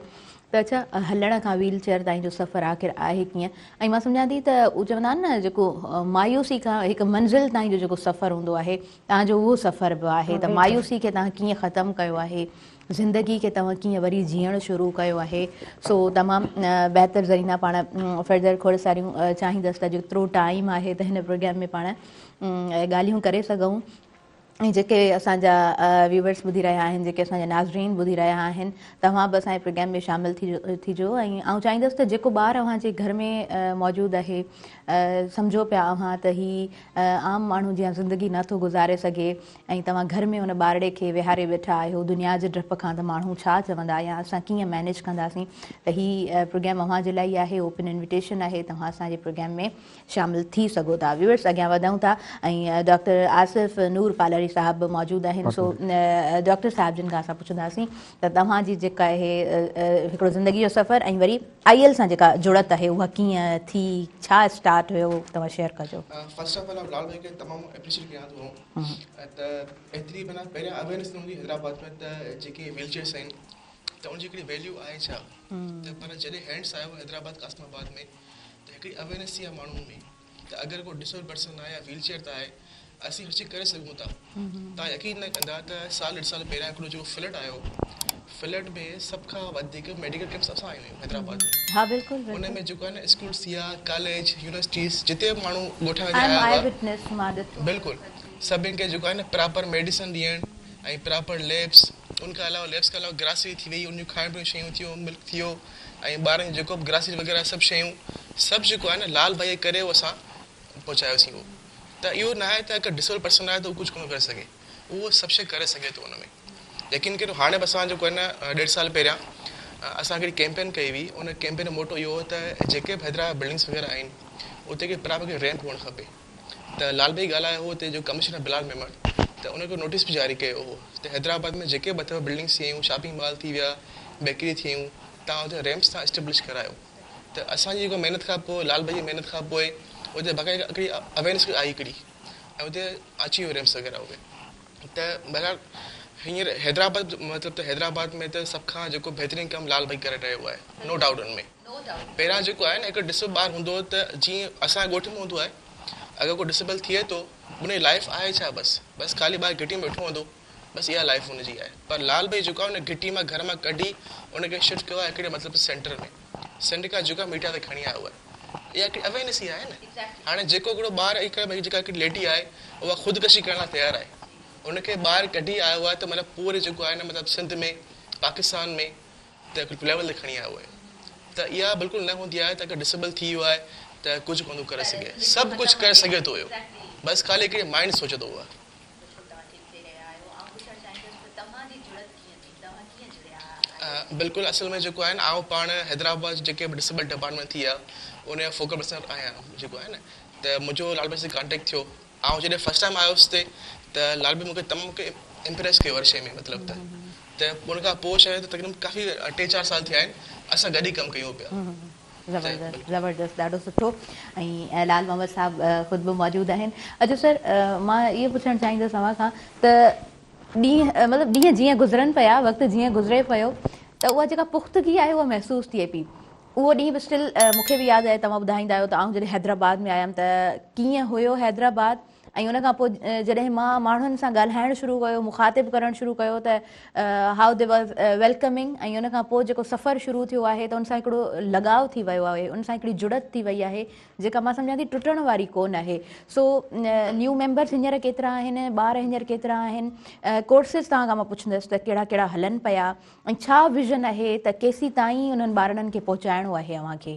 ته اڇا هلڻ کان ويل چيئر تائين جو سفر آخر آهي ڪيئن ۽ مان سمجهان ٿي ته هو چوندا آهن نه جيڪو مايوسي کان هڪ منزل تائين جو جيڪو سفر هوندو آهي توهان جو اهو سفر به آهي ته مايوسي کي توهان ڪيئن ختم ڪيو آهي زندگي کي توهان ڪيئن وري جيئڻ شروع ڪيو آهي سو تمام بهتر زرينا پاڻ فردر کوڙ ساريون چاهيندس ته جيترو ٽائيم آهي ته هن پروگرام ۾ پاڻ ڳالهيون ڪري سگهون ۽ جيڪي اسان جا ويورس ٻڌي رهيا آهن جيڪي اسان جا ناظرين ٻڌي رهيا آهن توهان به اسان جي پروگرام ۾ شامل ٿيجو ۽ آئون چاهيندس ته جيڪو ٻار اوهان جي گهر ۾ موجود آهي سمجهو پيا اوهان ته هي عام ماڻهو جيان زندگي نه ٿو گذاري سگهي ۽ توهان گهر ۾ ان ٻارڙي کي ويهاري ويٺا آهيو دنيا جي ڊپ کان ته ماڻهو ڇا چوندا يا اسان ڪيئن مينيج ڪنداسين ته هي پروگرام اوهان جي لاء ئي آهي اوپن انويٽيشن آهي توهان اسان جي پروگرام ۾ شامل ٿي سگهو ٿا ويورس اڳيان وڌون ٿا ۽ ڊاڪٽر آصف نور پالاري صاحب به موجود آهن سو ڊاڪٽر صاحب جن کان اسان پڇنداسين ته توهان جي جيڪا آهي هڪڙو زندگي جو سفر ۽ وري I L سان جيڪا جڙت آهي اها ڪيئن ٿي ڇا اسٽارٽ هيو توهان شيئر ڪجو. فرسٽ آف آل آئون لال ڀائي کي تمام اپريشيٽ ڪيان ٿو ته ايتري معنيٰ پهريان اويئرنيس نه هوندي حيدرآباد ۾ ته جيڪي ويل چيئرس آهن ته ان جي هڪڙي ويليو آهي ڇا ته پر جڏهن هينڊس آيو حيدرآباد قاسم آباد ۾ ته هڪڙي اويئرنيس ٿي آهي ماڻهن ۾ ته اگر ڪو ڊسيبل پرسن آهي يا ويل چيئر تي آهي اسين هر شي ڪري سگهون ٿا توهان يقين نه ڪندا ته سال ڏيڍ سال پهريان هڪڙو جيڪو فلڊ آيو فلڊ ۾ سڀ کان وڌيڪ ميڊيڪل ڪيمپس اسان آيون هيون حيدرآباد ۾ ها بلڪل ان ۾ جيڪو آهي نه اسڪولس ٿي ويا ڪاليج يونيورسٽيز جتي به ماڻهو ڳوٺ وڃي آيا هئا بلڪل سڀني کي جيڪو آهي نه پراپر ميڊيسن ڏيڻ ۽ پراپر ليبس ان کان علاوه ليبس کان علاوه گراسري ٿي وئي ان جون کائڻ پيئڻ جون شيون ٿيون ملڪ ٿي ويو ۽ ٻارن جو جيڪو به گراسري وغيره سڀ شيون سڀ جيڪو آهي نه لال ڀائي جي ڪري اهو اسان پهچايوسين اهو ته اهو نه آهي ته هڪ ڊسيبل پرسن آهي ته اهو ڪجهه ڪونه ڪري سگهي اهو سڀ شيء ڪري سگهي ٿو ان ۾ يقين ڪريو هاڻي به اسان جيڪو آهي نه ڏيڍ سال پهريان اسان هڪڙي ڪيمپين ڪئي هئي ان ڪيمپين جو موٽو اهو هو ته جيڪي به حيدرآباد بلڊنگس وغيره آهن اتي هڪ پراپر ريمپ هئڻ کپي ته لال ڀائي ڳالهايو هو اتي جو ڪمشنر بلال ميمڻ ته ان هڪڙو نوٽيس به جاري ڪيو هو ته حيدرآباد ۾ جيڪي به اٿو بلڊنگس ٿي ويون شاپنگ مال ٿي ويا بيڪري ٿي ويون تان اتي ريمپس تان اسٽيبلش ڪرايو ته اسان جي جيڪو محنت کان پوء لال ڀائي جي محنت کان پوء اتي باقاعده هڪڙي اويرنس آئي هڪڙي ۽ اتي اچي ويو ريمپس وغيره اهي ته بهرحال هينئر حيدرآباد مطلب ته حيدرآباد ۾ ته سڀ کان جيڪو بهترين ڪم لال ڀائي ڪري رهيو آهي نو ڊائوٽ ان ۾ پهريان جيڪو آهي نه هڪ ڊسبل ٻار هوندو هو ته جيئن اسان جي ڳوٺ ۾ هوندو آهي اگر ڪو ڊسبل ٿئي ٿو ان جي لائف آهي ڇا بس بس خالي ٻاهر گهٽي ۾ ويٺو هوندو بس اها لائف ان جي آهي پر لال ڀائي جيڪو آهي ان گهٽي مان گهر مان ڪڍي ان کي شفٽ ڪيو آهي هڪڙي مطلب سينٽر ۾ سنڌ کان جيڪو آهي ميڊيا تي کڻي آيو آهي اها هڪڙي اويرنيس ئي آهي نه هاڻي جيڪو هڪڙو ٻار هڪ جيڪا هڪڙي ليڊي آهي اها خودڪشي ڪرڻ لاء تيار آهي ان کي ٻاهر ڪڍي آيو آهي ته مطلب پوري جيڪو آهي نه مطلب سنڌ ۾ پاڪستان ۾ ته هڪ ليول تي کڻي آيو آهي ته اها بلڪل نه هوندي آهي ته اگر ڊسيبل ٿي ويو آهي ته ڪجهه ڪونه ٿو ڪري سگهي سڀ ڪجهه ڪري سگهي ٿو اهو بس خالي هڪڙي مائنڊ سوچي ٿو اها. بلڪل اصل ۾ جيڪو آهي نه آئون پاڻ حيدرآباد جي جيڪي به ڊسيبل ڊپارٽمينٽ ٿي آهي ان جو فوڪل پرسن آهيان جيڪو آهي نه ته منهنجو لال بخش سان ڪانٽيڪٽ ٿيو آئون جڏهن فرسٽ ٽائيم آيو هوس هتي ته لال بخش مونکي تمام مونکي امپريس ڪيو هر شيء ۾ مطلب ته ته ان کان پوء شايد تقريبن ڪافي ٽي چار سال ٿيا آهن اسان گڏ ئي ڪم ڪيون پيا. زبردست زبردست ڏاڍو سٺو ۽ لال محمد صاحب خود به موجود آهن اچو سر مان اهو پڇڻ چاهيندس اوهان کان ته ڏينهن مطلب ڏينهن جيئن گذرن پيا وقت جيئن گذري پيو ته اها جيڪا پختگي آهي اها محسوس ٿئي پئي اهو ڏينهن به اسٽل مون کي به ياد آهي توهان ٻڌائيندا آهيو ته آئون جڏهن حيدرآباد ۾ آيم ته ڪيئن هيو حيدرآباد ۽ ان کان پوء جڏهن مان ماڻهن سان ڳالهائڻ شروع ڪيو مخاطب ڪرڻ شروع ڪيو ته هائو the was welcoming ۽ ان کان پوء جيڪو سفر شروع ٿيو آهي ته ان سان هڪڙو لڳاء ٿي ويو آهي ان سان هڪڙي جڙت ٿي وئي آهي جيڪا مان سمجهان ٿي ٽٽڻ واري ڪو نه آهي سو نيو ميمبرس هينئر ڪيترا آهن ٻار هينئر ڪيترا آهن ڪورسز توهان کان مان پڇندس ته ڪهڙا ڪهڙا هلن پيا ۽ ڇا ويزن آهي ته ڪيسين تائين انهن ٻارڙن کي پهچائڻو آهي اوهان کي؟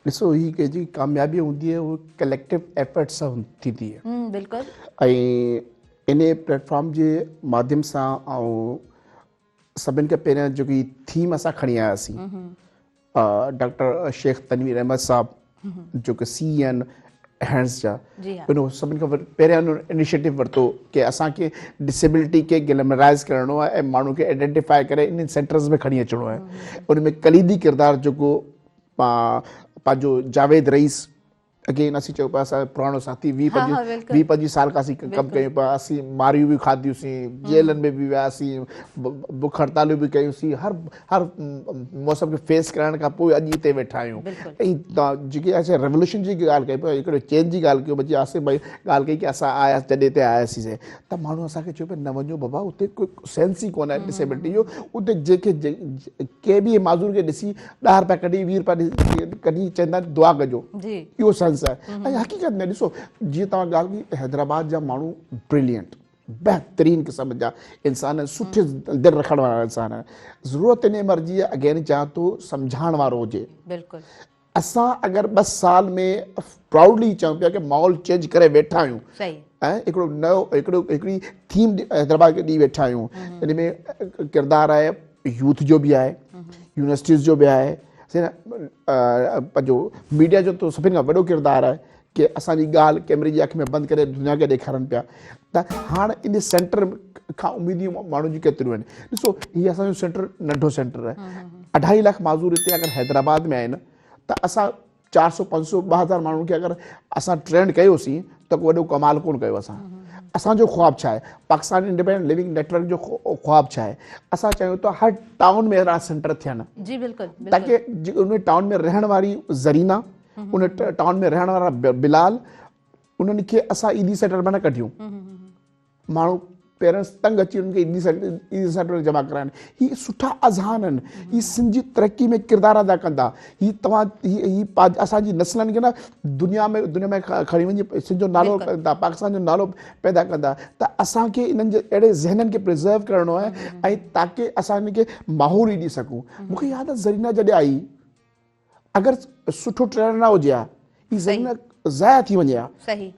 ڏسو هي جيڪي ڪاميابي هوندي آهي اهو ڪليڪٽو ايفرٽ سان ٿيندي آهي. بلڪل. ۽ انهي پليٽ فارم جي ماڌيم سان آئون سڀن کان پهريان جيڪي ٿيم اسان کڻي آياسين ڊاڪٽر شيخ تنوير احمد صاحب جو ڪي سي اي آهن هينڊز جا ان سڀن کان پهريان انيشيٽو ورتو ڪي اسان کي ڊسيبلٽي کي گليمرائز ڪرڻو آهي ۽ ماڻهو کي آئيڊينٽيفائي ڪري انهن سينٽرز ۾ کڻي اچڻو آهي ان ۾ ڪليدي ڪردار جيڪو پنهنجو جاويد رئيس اگين اسين چئون پيا اسان جو پراڻو ساٿي ويهه پنجويهه ويهه پنجويهه سال کان اسين ڪم ڪيون پيا اسين ماريون به کاڌيون سين جيلن ۾ به وياسين بک هڙتالون به ڪيون سين هر هر موسم کي فيس ڪرڻ کان پوء اڄ هتي ويٺا آهيون ۽ توهان جيڪي اسين ريولوشن جي ڳالهه ڪئي پيا هڪڙو چينج جي ڳالهه ڪيو بچي آصف ڀائي ڳالهه ڪئي ڪي اسان آيا جڏهن هتي آياسين ته ماڻهو اسان کي چيو پيا نه وڃو بابا اتي ڪو سينس ئي ڪونه آهي ڊسيبلٽي جو اتي جيڪي ڪنهن به معذور کي ڏسي ڏهه رپيا ڪڍي ويهه رپيا ڪڍي چوندا آهن دعا ڪجو اهو سينس آهي ۽ حقيقت ۾ ڏسو جيئن توهان ڳالهه ڪئي حيدرآباد جا ماڻهو برلينٽ بهترين قسم جا انسان آهن سٺي دل رکڻ وارا انسان آهن ضرورت ان امر جي اگين چاهان ٿو سمجهائڻ وارو هجي بلڪل اسان اگر ٻه سال ۾ پرائوڊلي چئون پيا ڪي ماحول چينج ڪري ويٺا آهيون صحيح ۽ هڪڙو نيو هڪڙو هڪڙي ٿيم حيدرآباد کي ڏئي ويٺا آهيون ان ۾ ڪردار آهي يوٿ جو به آهي يونيورسٽيز جو به آهي پنهنجو ميڊيا جو ته سڀني کان وڏو ڪردار آهي ڪي اسان جي ڳالهه ڪيمري جي اک ۾ بند ڪري دنيا کي ڏيکارن پيا ته هاڻ ان سينٽر کان اميديون ماڻهن جون ڪيتريون آهن ڏسو هي اسان جو سينٽر ننڍو سينٽر آهي اڍائي لک معذور هتي اگر حيدرآباد ۾ آهن ته اسان چار سو پنج سو 2000 ماڻهن کي اگر اسان ٽرينڊ ڪيوسين ته ڪو وڏو ڪمال ڪون ڪيو اسان اسان جو خواب ڇا آهي پاڪستان انڊيپينڊنٽ ليونگ نيٽورڪ جو خواب ڇا آهي اسان چاهيون ٿا هر ٽائون ۾ اهڙا سينٽر ٿين جي بلڪل تاڪي ان ٽائون ۾ رهڻ واري زرينا ان ٽائون ۾ رهڻ وارا بلال انهن کي اسان ايڌي سينٽر مان نه ڪڍيون ماڻهو پيرنٽس تنگ اچي انهن کي ايڌي سينٽر ۾ جمع ڪرائن هي سٺا اذهان آهن هي سنڌ جي ترقي ۾ ڪردار ادا ڪندا هي توهان هي اسان جي نسلن کي نه دنيا ۾ دنيا ۾ کڻي وڃي سنڌ جو نالو ڪندا پاڪستان جو نالو پيدا ڪندا ته اسان کي انهن جي اهڙي ذهنن کي پريزرو ڪرڻو آهي ۽ تاڪي اسان انهن کي ماحول ئي ڏئي سگهون مونکي ياد آهي زرينا جڏهن آئي اگر سٺو ٽرينر نه هجي ها هي زرينا ضايع ٿي وڃي ها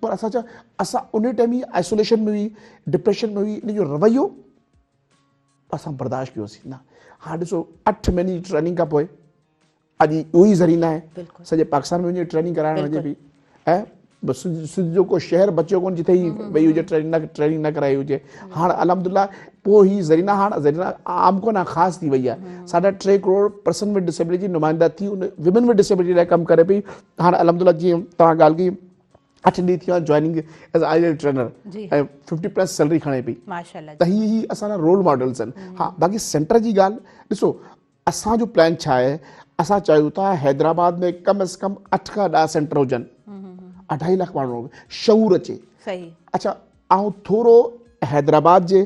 پر اسان چا اسان ان ٽائيم هي آئسوليشن ۾ هئي ڊپريشن ۾ هئي ان جو رويو اسان برداشت ڪيوسين نه هاڻ ڏسو 8 مهيني جي ٽريننگ کان پوء اڄ اهو ئي زرينا آهي سڄي پاڪستان ۾ وڃي ٽريننگ ڪرائڻ وڃي پئي ۽ سنڌ جو ڪو شهر بچيو ڪون جتي هي وئي هجي ٽريننگ نه ٽريننگ نه ڪرائي هجي هاڻ الحمدلله پوء هي زرينا هاڻ زرينا عام ڪونه خاص ٿي وئي آهي ساڍا ٽي ڪروڙ پرسن ود ڊسيبلٽي جي نمائنده ٿي ان ويمن ود ڊسيبلٽي لاء ڪم ڪري پئي هاڻ الحمدلله جيئن توهان ڳالهه ڪئي اٺ ڏينهن ٿي ويا joining as ideal trainer ۽ 50 plus salary کڻي پئي ماشاءالله ته هي هي اسان جا رول ماڊلز آهن ها باقي سينٽر جي ڳالهه ڏسو اسان جو پلان ڇا آهي اسان چاهيون ٿا حيدرآباد ۾ ڪم از ڪم 8 کان 10 سينٽر هجن اڍائي لک ماڻهو شعور اچي صحيح اچھا آئون ٿورو حيدرآباد جي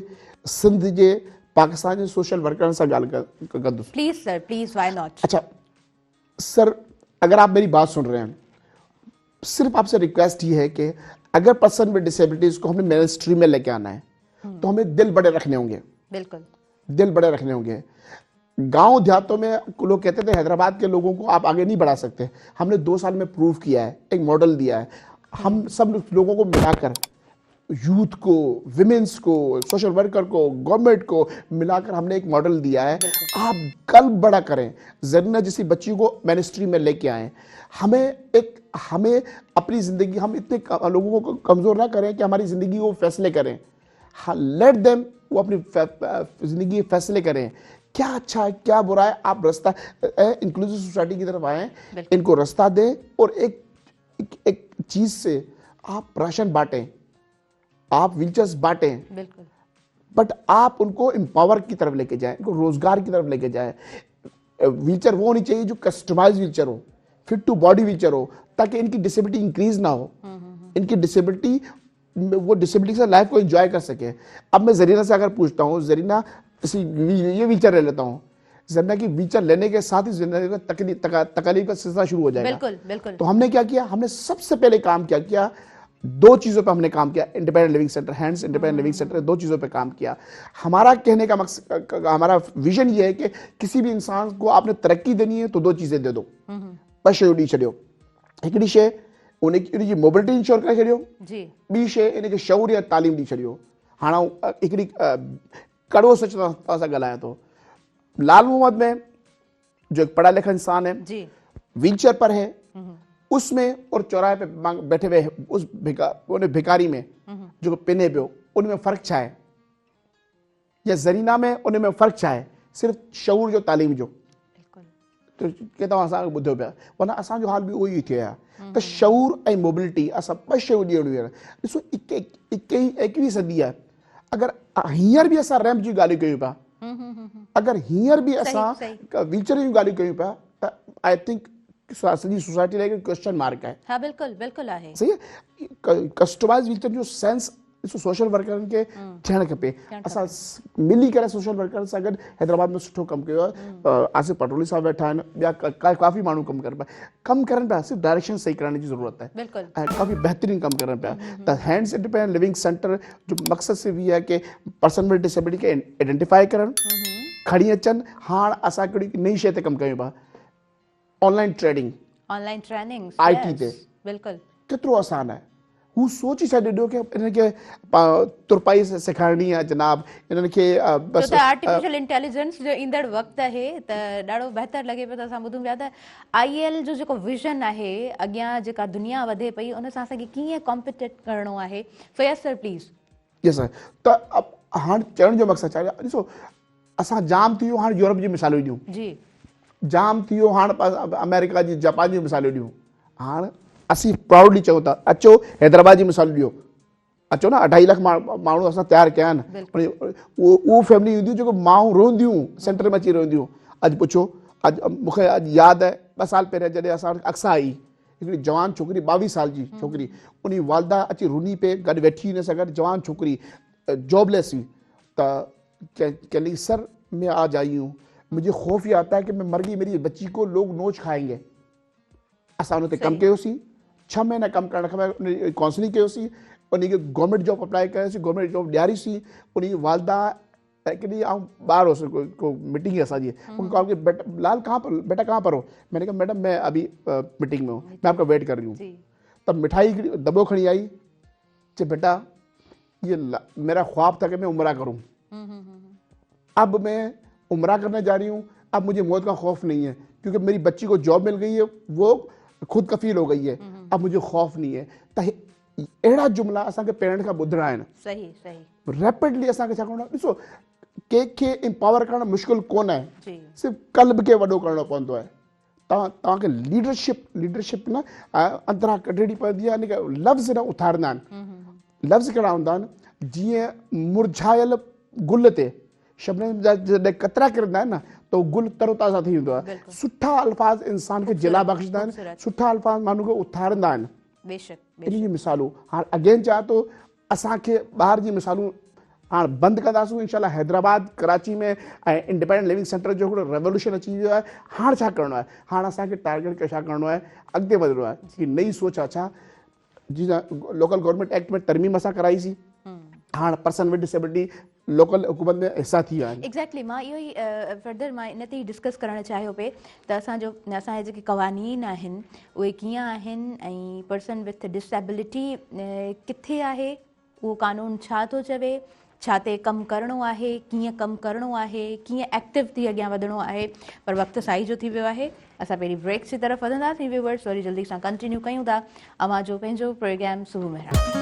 سنڌ جي پاڪستان جي سوشل ورڪرن سان ڳالهه ڪندس. Please sir please why not. اچھا سر اگر آپ میری بات سن رہے ہیں صرف آپ سے ریکویسٹ یہ ہے کہ اگر پرسن ود ڈسیبلٹیز کو ہم نے مین اسٹریم میں لے کے آنا ہے تو ہمیں دل بڑے رکھنے ہوں گے۔ بالکل دل بڑے رکھنے ہوں گے۔ گاؤں دیہاتوں میں لوگ کہتے تھے حیدرآباد کے لوگوں کو آپ آگے نہیں بڑھا سکتے، ہم نے 2 سال میں پروف کیا ہے، ایک ماڈل دیا ہے۔ ہم سب لوگوں کو ملا کر، یوتھ کو، ویمنس کو، سوشل ورکر کو، گورنمنٹ کو ملا کر ہم نے ایک ماڈل دیا ہے۔ آپ قلب بڑا کریں، زرینہ جیسی بچی کو مینسٹری میں لے کے آئیں۔ ہمیں ایک ہمیں اپنی زندگی، ہم اتنے لوگوں کو کمزور نہ کریں کہ ہماری زندگی وہ فیصلے کریں۔ لیٹ دیم وہ اپنی زندگی فیصلے کریں، کیا اچھا ہے کیا برا ہے۔ آپ رستہ انکلوزیو سوسائٹی کی طرف آئیں، ان کو رستہ دیں اور ایک ایک چیز سے آپ راشن بانٹیں، آپ ویلچرز بانٹیں، بٹ آپ ان کو امپاور کی طرف لے کے جائیں، ان کو روزگار کی طرف لے کے جائیں۔ ویلچر وہ ہونی چاہیے جو کسٹمائز ویلچر ہو، فٹ ٹو باڈی ویلچر ہو، تاکہ ان کی ڈسیبلٹی انکریز نہ ہو، ان کی ڈسیبلٹی وہ ڈسیبلٹی سے لائف کو انجوائے کر سکے۔ اب میں زرینہ سے اگر پوچھتا ہوں، زرینہ یہ ویلچر لے لیتا ہوں، زرینہ کی ویلچر لینے کے ساتھ ہی زرینہ کا تکلیف کا سلسلہ شروع ہو جائے گا۔ بالکل بالکل۔ تو ہم نے کیا کیا، ہم نے سب سے پہلے کام کیا کیا، 2 چیزوں پہ ہم نے کام کیا۔ Independent living centre, hands independent living centre, 2 چیزوں پہ کام کیا۔ ہمارا کہنے کا مقصد، ہمارا ویژن یہ ہے کہ کسی بھی انسان کو آپ نے ترقی دینی ہے تو 2 چیزیں دے دو، بس شیوں ڏئي ڇڏيو۔ هڪڙي شيءِ ان جي موبلٽي انشور ڪري ڇڏيو، ٻي شيءِ ان کي شعور يا تعليم ڏئي ڇڏيو۔ هاڻي آئون هڪڙي ڪڙوو سچ توهان سان ڳالهايان ٿو۔ لال محمد میں جو ایک پڑھا لکھا انسان ہے، ویل چیئر پر ہے، اس میں اور چوراہے پہ بیٹھے ہوئے اس بھکاری میں جو پنے پہ ہو، ان میں فرق چھا ہے، یا زرینہ میں ان میں فرق چھا ہے، صرف شعور جو تعلیم جو۔ تو کہتا ہوں اساں ٻڌو پيا، ورنہ اساں جو حال بھی اهو ئي ٿيو آهي ته شعور ۽ موبلٽي اسان 2 شيون ڏيڻيون آهن۔ ڏسو 21وين صدي آهي، اگر هينئر به اسان ريمپ جون ڳالهيون ڪيون پيا، اگر هينئر به اسان ويل چيئر جون ڳالهيون ڪيون پيا ته I think سڄي سوسائٽي لاءِ هڪ ڪوئسچن مارڪ آهي۔ ها بلڪل بلڪل آهي۔ صحيح آهي۔ ڪسٽمائز ويل چيئر جو سينس ڏسو سوشل ورڪرن کي ٿيڻ کپي۔ اسان ملي ڪري سوشل ورڪرن سان گڏ حيدرآباد ۾ سٺو ڪم ڪيو آهي۔ آصف پٽولي صاحب ويٺا آهن، ٻيا ڪافي ماڻهو ڪم ڪرن پيا، ڪم ڪرن پيا، صرف ڊائريڪشن صحيح ڪرڻ جي ضرورت آهي ۽ ڪافي بهترين ڪم ڪرن پيا۔ ته هينڊز انڊيپينڊنٽ لونگ سينٽر جو مقصد صرف هي آهي ڪه پرسن ود ڊسيبلٽي کي آئيڊينٽيفائي ڪرڻ، کڻي اچن۔ هاڻ اسان هڪڙي نئين شيء تي ڪم ڪيون پيا، online trading, online training, I T تي۔ بالکل ڪيترو آسان آهي۔ هو سوچ ئي ڇڏي ڏيو ڪه انهن کي ترپائي سيکارڻي آهي جناب، انهن کي بس ڇو ته آرٽيفيشل انٽيليجنس جو ايندڙ وقت آهي ته ڏاڍو بهتر لڳي پيو ته اسان ٻڌون پيا ته I L جو جيڪو ويزن آهي، اڳيان جيڪا دنيا وڌي پئي ان سان اسان کي ڪيئن ڪمپيٽيٽ ڪرڻو آهي۔ So yes sir please. Yes sir, ته هاڻ چوڻ جو مقصد ڇا آهي، ڏسو اسان جام ٿي ويو، هاڻ يورپ جون مثالون ڏيون، جام ٿي ويو، هاڻ آمريڪا جي جاپان جون مثالون ڏيون۔ هاڻ اسين پرائوڊلي چئون ٿا اچو حيدرآباد جي مثال ڏيو، اچو نه 2.5 لک ماڻهو اسان تيار ڪيا آهن۔ اهو فيملي اينديون جيڪو مائون روئنديون سينٽر ۾ اچي روئنديون۔ اڄ پڇو، اڄ مونکي اڄ ياد آهي 2 سال پهريان جڏهن اسان وٽ اقصيٰ آئي، هڪڙي جوان ڇوڪري 22 سال جي ڇوڪري، ان جي والده اچي رني پئي، گڏ ويٺي هن سان گڏ، جوان ڇوڪري جاب ليس هئي، ته کہنے لگی سر میں آج آئی ہوں، مجھے خوف یہ آتا ہے کہ میں مر گئی، میری بچی کو لوگ نوچ کھائیں گے۔ اسان ان تي ڪم ڪيوسين، 6 مهينا ڪم ڪرڻ کان پوءِ ان جي ڪائونسلنگ ڪيوسين، ان کي گورنمينٽ جاب اپلائي ڪيوسين، گورنمينٽ جاب ڏياريسين۔ ان جي والده هڪ ڏينهن آئون ٻاهر هوس، ڪو ميٽنگ هئي اسان جي، مون کي ڪال ڪئي، بیٹا لال کهان پر، بیٹا کهان پر هو؟ میں نے کہا میڈم میں ابھی میٹنگ میں ہوں، میں آپ کا ویٹ کر رہی ہوں۔ تب مٺائي هڪڙي دٻو کڻي آئي، چي بیٹا یہ میرا خواب تھا کہ میں عمرہ کروں، اب میں عمرہ کرنے جا رہی ہوں، اب مجھے موت کا خوف نہیں ہے کیونکہ میری بچی کو جاب مل گئی ہے، وہ خود کفیل ہو گئی ہے، اب مجھے خوف نہیں ہے۔ ته اهڙا جملا اسان کي پيرنٽ کان ٻڌڻا آهن۔ صحيح صحيح۔ ريپڊلي اسان کي ڇا ڪرڻو آهي، ڏسو ڪنهن کي امپاور ڪرڻ مشڪل ڪونه آهي، صرف قلب کي وڏو ڪرڻو پوندو آهي۔ توهان کي ليڊرشپ نه اندران ڪڍڻي پوندي آهي، ان کي لفظ نه اٿارندا آهن، لفظ ڪهڙا هوندا آهن، جيئن مرجهايل گل تي شبنم جا جڏهن قطرا ڪرندا آهن نه ته اهو گل ترو تازه ٿي ويندو آهي. سٺا الفاظ انسان کي جلا بخشندا آهن، سٺا الفاظ ماڻهو کي اٿارندا آهن. بيشڪ ان جون مثالون هاڻ اگين چاهيان ٿو اسان کي ٻاهر جي مثالون هاڻ بند ڪنداسون انشاء الله Hyderabad Karachi ۾ ۽ independent living centre جو هڪڙو ريولوشن اچي ويو آهي هاڻ ڇا ڪرڻو آهي هاڻ اسان کي ٽارگيٽ ڪري ڇا ڪرڻو آهي اڳتي وڌڻو آهي هڪڙي نئين سوچ آهي ڇا جي لوڪل گورنمينٽ ايڪٽ ۾ ترميم اسان ڪرائي سي هاڻ پرسن ود ڊسيبلٽي لوڪل حڪومت ۾ حصا ٿي ويا آهن. ايگزيڪٽلي مان اهو ئي فردر مان ان تي ئي ڊسڪس ڪرڻ چاهيو پئي ته اسان جو اسان جا جيڪي قوانين آهن اهي ڪيئن آهن ۽ پرسن وٿ ڊسيبلٽي ڪٿي آهي اهو قانون ڇا ٿو چوي، ڇا تي ڪم ڪرڻو آهي، ڪيئن ڪم ڪرڻو آهي، ڪيئن ايڪٽو ٿي اڳيان وڌڻو آهي پر وقت سائي جو ٿي ويو آهي اسان پهرين بريڪ جي طرف وڌنداسين ويوئرس وري جلدي سان ڪنٽينيو ڪيون ٿا اوهان جو پنهنجو پروگرام صبح مهراڻ.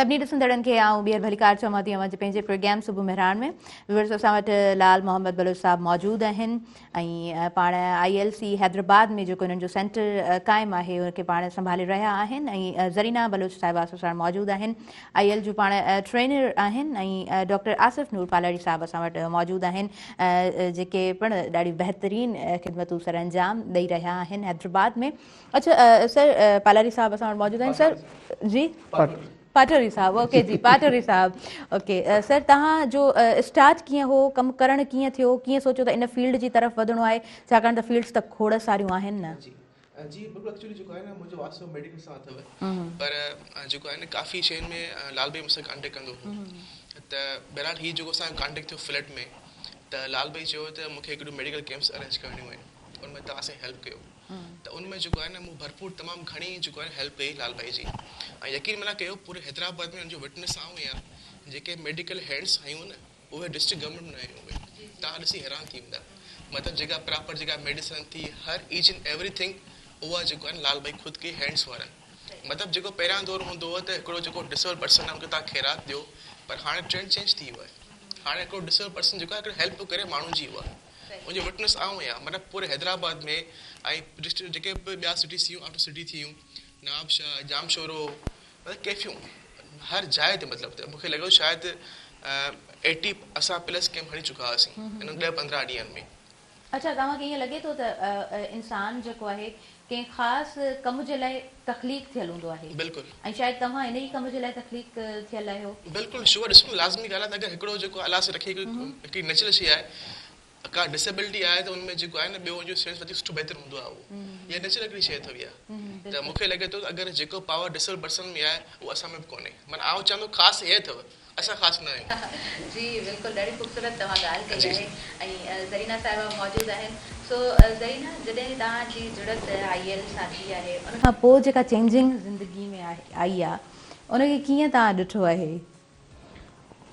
سڀني ڏسندڙن کي آئون ٻيهر ڀليڪار چوان ٿي اوهان جي پنهنجي پروگرام صبح مهراڻ ۾. ويورس اسان وٽ لال محمد بلوچ صاحب موجود آهن ۽ پاڻ I L C Hyderabad ۾ جيڪو انهن جو سينٽر قائم آهي ان کي پاڻ سنڀالي رهيا آهن ۽ زرينا بلوچ صاحبه اسان سان موجود آهن I L جو پاڻ ٽرينر آهن ۽ ڊاڪٽر آصف نور پالاري صاحب اسان وٽ موجود آهن جيڪي پڻ ڏاڍي بهترين خدمتون سر انجام ڏئي رهيا آهن حيدرآباد ۾ اڇا سر پالاري صاحب اسان وٽ موجود آهن سر جي پاٽوري صاحب اوڪي جي پاٽوري صاحب اوڪي سر توهان جو اسٽارٽ ڪيئن هو ڪم ڪرڻ ڪيئن ٿيو ڪيئن سوچيو ته ان فيلڊ جي طرف وڌڻو آهي ڇاڪاڻ ته فيلڊس ته کوڙ ساريون آهن نه. جي جي بلڪل ايڪچولي جيڪو آهي نه منهنجو واسطو ميڊيڪل سان اٿو پر جيڪو آهي نه ڪافي شين ۾ لال ڀائي مون سان ڪانٽيڪٽ ڪندو هو ته بهرحال هي جيڪو اسان جو ڪانٽيڪٽ ٿيو فلڊ ۾ ته لال ڀائي چيو ته مون کي هڪڙيون ميڊيڪل ڪيمپس ارينج ڪرڻيون آهن ان ۾ توهان اسان جي هيلپ ڪيو ته ان ۾ جيڪو آهي نه مون ڀرپور تمام گهڻي جيڪو آهي هيلپ ڪئي لال ڀائي جي ۽ يقين معنيٰ ڪيو پوري حيدرآباد ۾ ان جو وٽنس آئون آهيان جيڪي ميڊيڪل هينڊس هيون نه اهي ڊسٽرڪٽ گورنمينٽ ۾ نه هيون اهي توهان ڏسي حيران ٿي ويندا مطلب جيڪا پراپر جيڪا ميڊيسن ٿي هر ايچ اينڊ ايوري ٿنگ اها جيڪو آهي نه لال ڀائي خود ڪئي هينڊس وارن مطلب جيڪو پهريان دور هوندو هو ته هڪڙو جيڪو ڊسيبل پرسن آهي ان کي توهان خيرات ڏيو پر هاڻي ٽرينڊ چينج ٿي ويو آهي هاڻي هڪڙو ڊسيبل پرسن جيڪو آهي هڪڙو هيلپ پيو ڪري ماڻهن جي اها ان جو وٽنس آئون آهيان مطلب پوري حيدرآباد ۾ ۽ ڊسٽرڪٽ جيڪي به ٻيا سٽيز ٿيون آئوٽ آف سٽي ٿيون نواب شاهه ڄامشورو مطلب ڪيفيون هر جاء تي مطلب ته مونکي لڳو شايد ايٽي اسان پلس ڪيمپ هڻي چڪا هئاسين انهن ڏهه 15 ڏينهن ۾. اڇا توهان کي ائين لڳي ٿو ته انسان جيڪو آهي ڪنهن خاص ڪم جي لاء تخليق ٿيل هوندو آهي. بلڪل. ۽ شايد توهان انهي ڪم جي لاء تخليق ٿيل آهيو. بلڪل شوئر ڏسو نه لازمي ڳالهه آهي ته اگر هڪڙو جيڪو الله سي رکي هڪڙي نيچرل شي آهي ڪا ڊسيبلٽي آهي ته ان ۾ جيڪو آهي نه ٻيو ان جو سينس وڌيڪ سٺو بهتر هوندو آهي اهو اها نيچرل هڪڙي شي اٿو اها ته مون کي لڳي ٿو ته اگر جيڪو پاور ڊسيبل پرسن ۾ آهي اهو اسان ۾ به ڪونهي معنيٰ آئون چوان ٿو خاص اهي اٿو اسان خاص نه آهيون. جي بلڪل ڏاڍي خوبصورت توهان ڳالهه ڪئي آهي ۽ زرينا صاحبه به موجود آهن سو زرينا جڏهن توهان جي جڙت I L سان ٿي آهي ان کان پوء جيڪا چينجنگ زندگي ۾ آئي آهي ان کي ڪيئن توهان ڏٺو آهي؟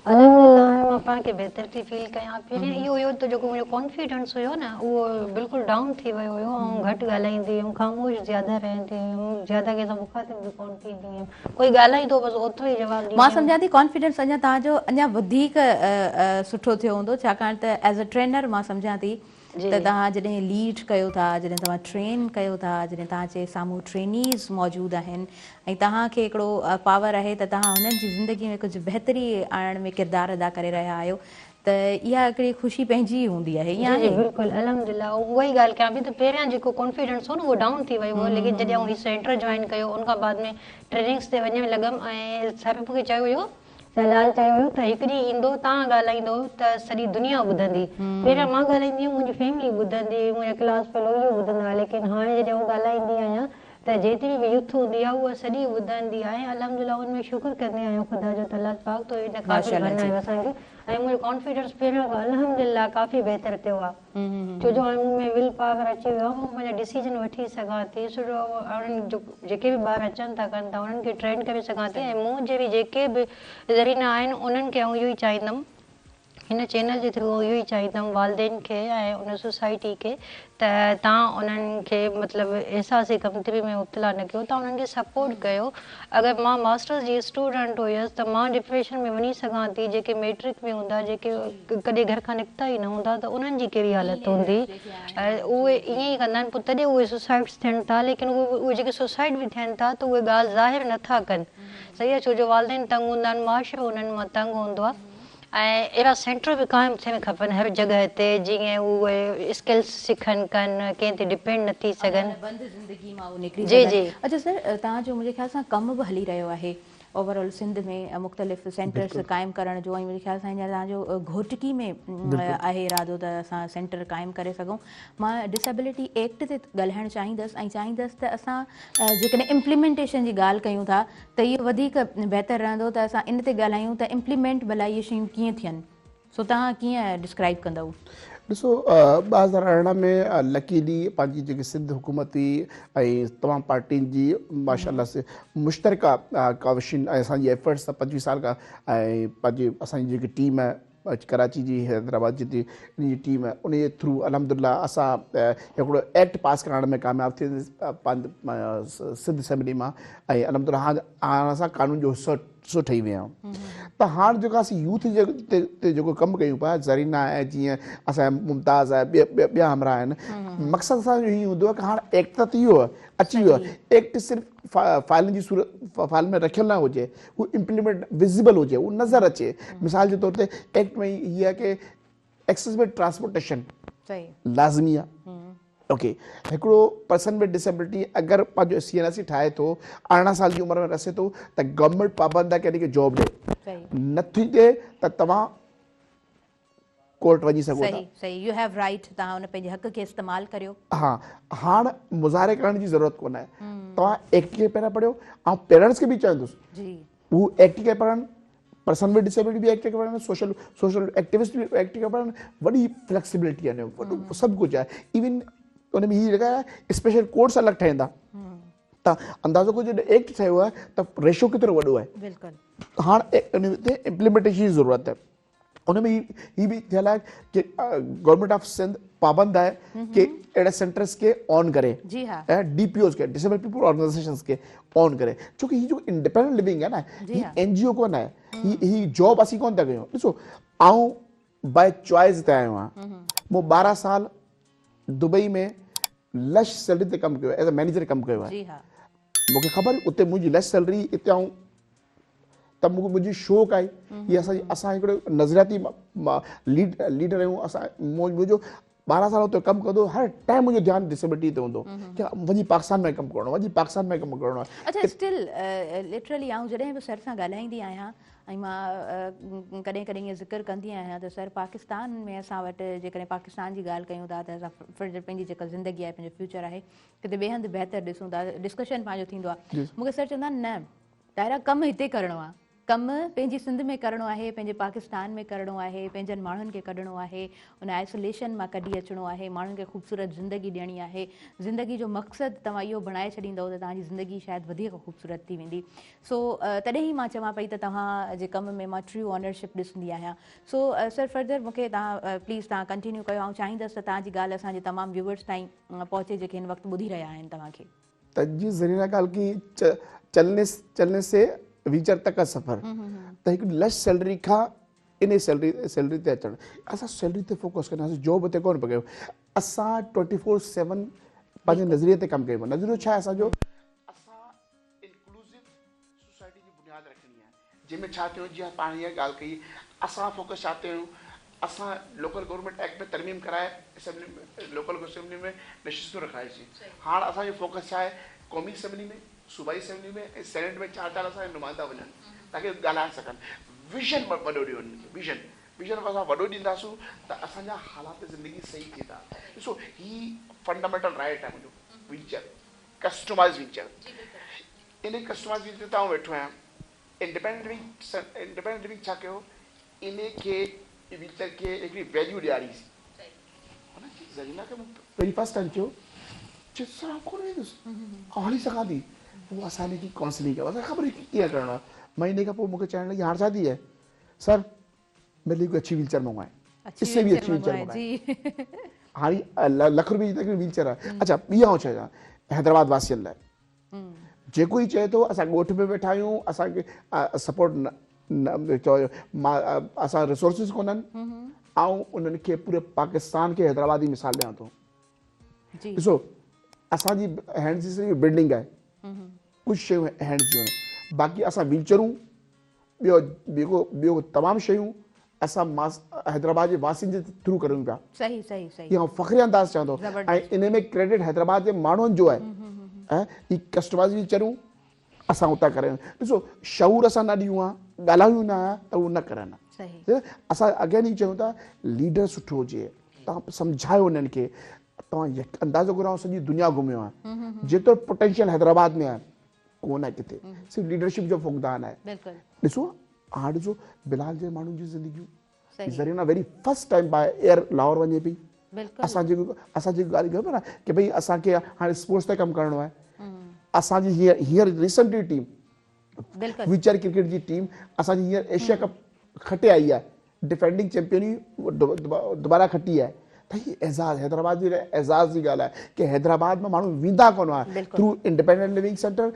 الحمدلله هاڻي مان پاڻ کي بهتر ٿي فيل ڪيان پهرين اهو هيو ته جيڪو منهنجو ڪانفيڊنس هيو نه اهو بلڪل ڊائون ٿي ويو هيو ۽ گهٽ ڳالهائيندي هيم خاموش زياده رهندي هيم زياده ڪنهن سان مخاطب به ڪونه ٿيندي هيم ڪوئي ڳالهائيندو بس اوترو ئي جواب ڏيندي مان سمجهان ٿي ڪانفيڊنس اڃا توهان جو اڃا وڌيڪ سٺو ٿيو هوندو ڇاڪاڻ ته ايز ا ٽرينر مان سمجهان ٿي ته توهان جڏهن ليڊ ڪيو ٿا جڏهن توهان ٽرين ڪيو ٿا جڏهن توهان جي سامهون ٽرينيز موجود آهن ۽ توهان کي هڪڙو پاور آهي ته توهان هنن جي زندگي ۾ ڪجهه بهتري آڻڻ ۾ ڪردار ادا ڪري رهيا آهيو ته اها هڪڙي خوشي پنهنجي ئي هوندي آهي ائين جي جي آهي؟ بلڪل الحمد لله اها ئي ڳالهه ڪيان پئي ته پهريان جيڪو ڪانفيڊنس هو نه اهو ڊائون ٿي ويو هو ليڪن جڏهن آئون هي سينٽر جوائن ڪيو ان کان بعد ۾ ٽريننگس تي وڃڻ لڳم ۽ سر مون کي چيو هيو سر لال چيو هيو ته هڪ ڏينهن ايندو توهان ڳالهائيندو ته سڄي دنيا ٻڌندي پهريان مان ڳالهائيندي هيم منهنجي فيملي ٻڌندي هئي منهنجا ڪلاس فيلو اهي ٻڌندا هئا ليڪن هاڻي جڏهن آئون ڳالهائيندي آهيان ته جيتري به يوٿ هوندي آهي اها سڄي ٻڌندي آهي الحمد لله ان ۾ شڪر ڪندي آهيان خدا جو ته الله پاڪ تو ان قابل بنايو اسان کي ۽ منهنجو ڪانفيڊنس پهريون کان الحمد لله ڪافي بهتر ٿيو آهي ڇو جو هاڻي مون ۾ will power اچي ويو آهي مان پنهنجا ڊسيزن وٺي سگهان ٿي سٺو انهن جو جيڪي به ٻار اچن ٿا ڪن ٿا انهن کي ٽرين ڪري سگهان ٿي ۽ مون جهڙي جيڪي به زرينا آهن انهن کي آئون اهو ئي چاهيندم هن چينل جي ٿرو اهو ئي چاهيندم والدين کي ۽ ان سوسائٽي کي ته توهان انهن کي مطلب احساس ڪمتري ۾ مبتلا نه ڪيو توهان انهن کي سپورٽ ڪيو اگر مان ماسٽرس جي اسٽوڊنٽ هيس ته مان ڊپريشن ۾ وڃي سگهان ٿي جيڪي ميٽرڪ ۾ هوندا جيڪي ڪڏهن گهر کان نڪتا ئي نه هوندا ته انهن جي ڪهڙي حالت هوندي اهي ائين ئي ڪندا آهن پوء تڏهن اهي سوسائڊس ٿين ٿا ليڪن اهي جيڪي سوسائڊ به ٿين ٿا ته اهي ڳالهه ظاهر نٿا ڪن صحيح آهي ڇو جو والدين تنگ هوندا آهن معاشرو انهن مان تنگ هوندو آهي. ۽ اهڙا سينٽر به قائم ٿيڻ کپن هر جڳهه تي جيئن اهي اسڪلس سکن ڪن ڪنهن تي ڊپينڊ نه ٿي سگهن. بند زندگي مان اهي نڪري سگهن. اڇا سر توهان جو منهنجي خيال سان ڪم به هلي رهيو آهي اوور آل سنڌ ۾ مختلف سينٽرس قائم ڪرڻ جو ۽ منهنجي خيال سان هينئر توهان جو گهوٽڪي ۾ آهي ارادو ته اسان سينٽر قائم ڪري سگهون. مان ڊسيبلٽي ايڪٽ تي ڳالهائڻ چاهيندس ۽ چاهيندس ته اسان جيڪڏهن امپليمينٽيشن جي ڳالهه ڪيون ٿا ته اهو وڌيڪ بهتر رهندو ته اسان ان تي ڳالهايون ته امپليمينٽ ڀلا اهي شيون ڪيئن ٿين سو توهان ڪيئن ڊسڪرائيب ڪندؤ؟ ڏسو 2018 ۾ لڪيلي پنهنجي جيڪي سنڌ حڪومت هئي ۽ تمام پارٽين جي ماشاء الله سي مشترڪه ڪاوشن ۽ اسان جي ايفرٽس سان 25 سال کان ۽ پنهنجي اسان جي جيڪي ٽيم ڪراچي جي حيدرآباد جي ان جي ٽيم ان جي ٿرو الحمد لله اسان هڪڙو ايڪٽ پاس ڪرائڻ ۾ ڪامياب ٿي سنڌ اسيمبلي مان ۽ الحمد لله هاڻ اسان قانون جو حصو حصو ٺهي ويا آهيون ته هاڻ جيڪو اسين يوٿ جي تي جيڪو ڪم ڪيون پيا زرينا آهي جيئن اسان ممتاز آهي ٻيا ٻيا همراهه آهن مقصد اسان جو هي هوندو آهي ته هاڻ ايڪٽ ته ٿي ويو آهي اچي ويو آهي ايڪٽ صرف فائلن جي صورت فائل ۾ رکيل نه هجي هو امپليمينٽ وزيبل هجي هو نظر اچي مثال جي طور تي ايڪٽ ۾ هي آهي ڪي ايڪسيسبل ٽرانسپورٽيشن لازمي آهي اوڪي هڪڙو پرسن ود ڊسيبلٽي اگر پنهنجو سي اين آر سي ٺاهي ٿو 18 سال جي عمر ۾ رسي ٿو ته گورنمينٽ پابند آهي ڪي ان کي جاب ڏي نٿي ڏي ته توهان ڪورٽ وڃي سگهو ٿا. صحيح صحيح يو have right توهان ان پنهنجي حق کي استعمال ڪريو. ها هاڻ مظاهري ڪرڻ جي ضرورت ڪونه آهي توهان ايڪٽ کي پهريان پڙهيو آئون پيرنٽس کي به چوندس جي هو ايڪٽ کي پڙهن پرسن ود ڊسيبلٽي به ايڪٽ کي پڙهن سوشل سوشل ايڪٽيوسٽ به ايڪٽ کي پڙهن وڏي فليڪسبلٽي آهي وڏو سڀ ڪجهه آهي ايون ان ۾ هي لڳا اسپيشل ڪورٽس الڳ ٺهندا ته اندازو ڪجو جڏهن ايڪٽ ٺهيو آهي ته ريشو ڪيترو وڏو آهي بلڪل هاڻ ان تي امپليمينٽيشن جي ضرورت آهي ان ۾ هي به ٿيل آهي ڪي گورنمينٽ آف سنڌ پابند آهي ڪي اهڙا سينٽرز کي آن ڪري جي ها ۽ ڊي پي اوز کي ڊسيبل پيپل آرگنائيزيشنز کي آن ڪري ڇو ڪي هي جو انڊيپينڊنٽ لوينگ آهي نه هي اين جي او ڪون آهي هي هي جاب اسين ڪون ٿا ڪيون ڏسو آئون باء چوائس هتي آيو آهيان مون 12 سال دبئي ۾ لش سيلري تي ڪم ڪيو ايز ا مئنيجر ڪم ڪيو آهي جي ها مونکي خبر اتي منهنجي لش سيلري اتي آئون ته مون کي منهنجي شوق آهي هي اسان اسان هڪڙو نظرياتي ليڊ ليڊر آهيون اسان منهنجو 12 سال اتي ڪم ڪندو هر ٽائيم منهنجو ڌيان ڊسيبلٽي تي هوندو ڪي وڃي پاڪستان ۾ ڪم ڪرڻو وڃي پاڪستان ۾ ڪم ڪرڻو اڇا اسٽل لٽرلي آئون جڏهن به سر سان ڳالهائيندي آهيان ۽ مان ڪڏهن ڪڏهن ائين ذڪر ڪندي آهيان ته سر پاڪستان ۾ اسان وٽ جيڪڏهن پاڪستان جي ڳالهه ڪيون ٿا ته اسان پنهنجي جيڪا زندگي آهي پنهنجو فيوچر آهي ڪٿي ٻئي هنڌ بهتر ڏسون ٿا ڊسڪشن پنهنجو ٿيندو آهي مون کي سر چوندا آهن نه طاهره ڪم هتي ڪرڻو آ ڪم پنهنجي سنڌ ۾ ڪرڻو آهي پنهنجي پاڪستان ۾ ڪرڻو آهي پنهنجن ماڻهن کي ڪڍڻو آهي ان آئسوليشن مان ڪڍي اچڻو آهي ماڻهن کي خوبصورت زندگي ڏيڻي آهي زندگي جو مقصد توهان اهو بڻائي ڇڏيندؤ ته توهان جي زندگي شايد وڌيڪ خوبصورت ٿي ويندي سو تڏهن ئي مان چوان پئي ته توهان جي ڪم ۾ مان ٽريو اونرشپ ڏسندي آهيان سو سر فردر مون کي توهان پليز توهان ڪنٽينيو ڪيو آئون چاهيندس ته توهان جي ڳالهه اسان جي تمام ويوئرس تائين پهچي جيڪي هن وقت ٻڌي رهيا آهن توهان کي. ته جي زرينا ڳالهه ڪئي چلني چلني سي ويچر تڪ کا سفر ته هڪ لس سيلري کان ان سيلري سيلري تي اچڻ اسان سيلري تي فوڪس ڪندا اسان جاب تي ڪونه پيا ڪيون اسان 24/7 پنهنجي نظريي تي ڪم ڪيون نظريو ڇا آهي اسان جو اسان انڪلوزو سوسائٽي جي بنياد رکڻي آهي جنهن ۾ ڇا ٿيو جيئن پاڻ هيء ڳالهه ڪئي اسان فوڪس ڇا تي آهيون اسان لوڪل گورنمينٽ ايڪٽ ۾ ترميم ڪرائي اسيمبلي ۾ لوڪل اسيمبلي ۾ نشستون رکرائيسين هاڻ اسان جو فوڪس ڇا آهي قومي اسيمبلي ۾ صوبائي اسيمبلي ۾ ۽ سينيٽ ۾ چار چار اسان جا نمائندا وڃن تاڪه ڳالهائي سگهن ويزن وڏو ڏيو انهن کي ويزن ويزن اسان وڏو ڏينداسون ته اسان جا حالات زندگي صحيح ٿيندا ڏسو هي فنڊامينٽل رائيٽ آهي منهنجو wheel chair customise wheel chair انهي ڪسٽمائز ويل چيئر تي آئون ويٺو آهيان انڊيپينڊنٽ لوينگ انڊيپينڊنٽ لوينگ ڇا ڪيو انهي کي ويل چيئر کي هڪڙي ويليو ڏياري سي هن چي زرينا کي مون پهرين فرسٽ ٽائيم چيو چي سر آئون ڪونه ويندس آئون هلي سگهان ٿي پوء اسان هن جي ڪائونسلنگ ڪيو اسان کي خبر هئي ڪيئن ڪرڻو آهي مهيني کان پوء مون کي چوڻ لڳي هاڻ ڇا ٿي آهي سر ميري لئي ڪوئي اڇي ويل چيئر منگوائي اس سي به اڇي ويل چيئر منگوائي هاڻي لک روپي جي تقريبن ويل چيئر آهي اڇا ٻي آئون ڇا چوان حيدرآباد واسين لاء جيڪو ئي چئي ٿو اسان ڳوٺ ۾ ويٺا آهيون اسان کي سپورٽ نه چئو اسان ريسورسز ڪونهن آئون انهن کي پوري پاڪستان کي حيدرآباد جي مثال ڏيان ٿو ڏسو اسان جي هينڊ جي صرف بلڊنگ آهي ڪجهه شيون هينڊ جون آهن باقي اسان ويل چيئرون ٻيو ٻيو تمام شيون اسان حيدرآباد جي واسين جي ٿرو ڪريون پيا. صحيح صحيح صحيح. اهو آئون فخري انداز چوان ٿو ۽ ان ۾ ڪريڊٽ حيدرآباد جي ماڻهن جو آهي. هي ڪسٽمرز به چريون اسان اتان ڪري ڏسو شعور اسان نه ڏيون ها ڳالهايون نه ها ته هو نه ڪرن ها. اسان اگين ئي چيون ٿا ليڊر سٺو هجي توهان سمجهايو انهن کي توهان اندازو ڪريو آئون سڄي دنيا گهميو آهيان جيترو پوٽينشل حيدرآباد ۾ آهي ڪونه آهي ڪٿي صرف ليڊرشپ جو فقدان آهي. ڏسو هاڻ ڏسو بلال جي ماڻهن جون زندگيون Zarina very first time by air Lahore وڃي پئي اسان جي اسان جي ڳالهه ڪيو نه ڪي ڀئي اسان کي هاڻي اسپورٽس تي ڪم ڪرڻو آهي اسان جي هينئر ريسنٽلي ٽيم ويچر ڪرڪيٽ جي ٽيم اسان جي هينئر ايشيا ڪپ کٽي آئي آهي ڊفينڊنگ چيمپيئن ئي دوباره کٽي آهي ته هي اعزاز حيدرآباد جي لاء اعزاز جي ڳالهه آهي ڪي حيدرآباد مان ماڻهو ويندا ڪونه آهن through independent living centre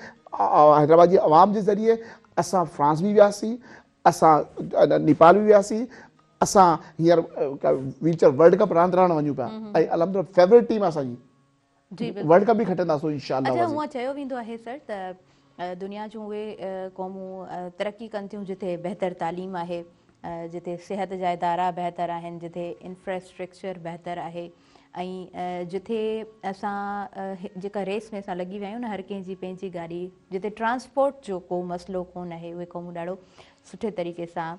Hyderabad جي عوام جي ذريعي اسان فرانس به وياسين اسان نيپال به وياسين اسان هينئر ويلچيئر ورلڊ ڪپ راند رهڻ وڃون پيا ۽ الحمدلله فيورٽ ٽيم اسان جي جي بلڪل ورلڊ ڪپ به کٽنداسون انشاء الله اچا هونء چيو ويندو آهي سر ته دنيا جون اهي قومون ترقي ڪن ٿيون جتي بهتر تعليم آهي جتي صحت جا ادارا بهتر آهن جتي انفراسٽرڪچر بهتر آهي ۽ جتي اسان جيڪا ريس ۾ اسان لڳي ويا آهيون نه هر ڪنهن جي پنهنجي گاڏي جتي ٽرانسپورٽ جو ڪو مسئلو ڪونه آهي اهي قومون ڏاڍو سٺي طريقي سان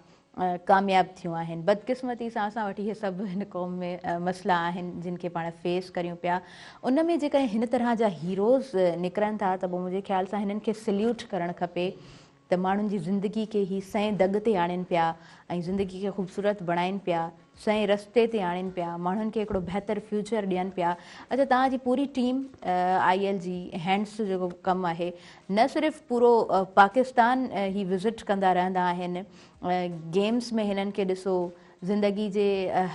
ڪامياب ٿيون آهن. بدقسمتي سان اسان وٽ اهي سڀ هن قوم ۾ مسئلا آهن جن کي پاڻ فيس ڪريون پيا. ان ۾ جيڪڏهن هن طرح جا هيروز نڪرن ٿا ته پوء منهنجي خيال سان هنن کي سليوٽ ڪرڻ کپي ته ماڻهن جي زندگي کي هي سئين دڳ تي آڻين پيا ۽ زندگي کي خوبصورت بڻائين پيا، سئين رستي تي آڻين پيا، ماڻهن کي هڪڙو بهتر فيوچر ڏين پيا. اڇا توهان جي پوري ٽيم I L جي هينڊس جو جيڪو ڪم آهي نه صرف پورو پاڪستان هي وزٽ ڪندا رهندا آهن گيمز ۾ هنن کي ڏسو زندگي جي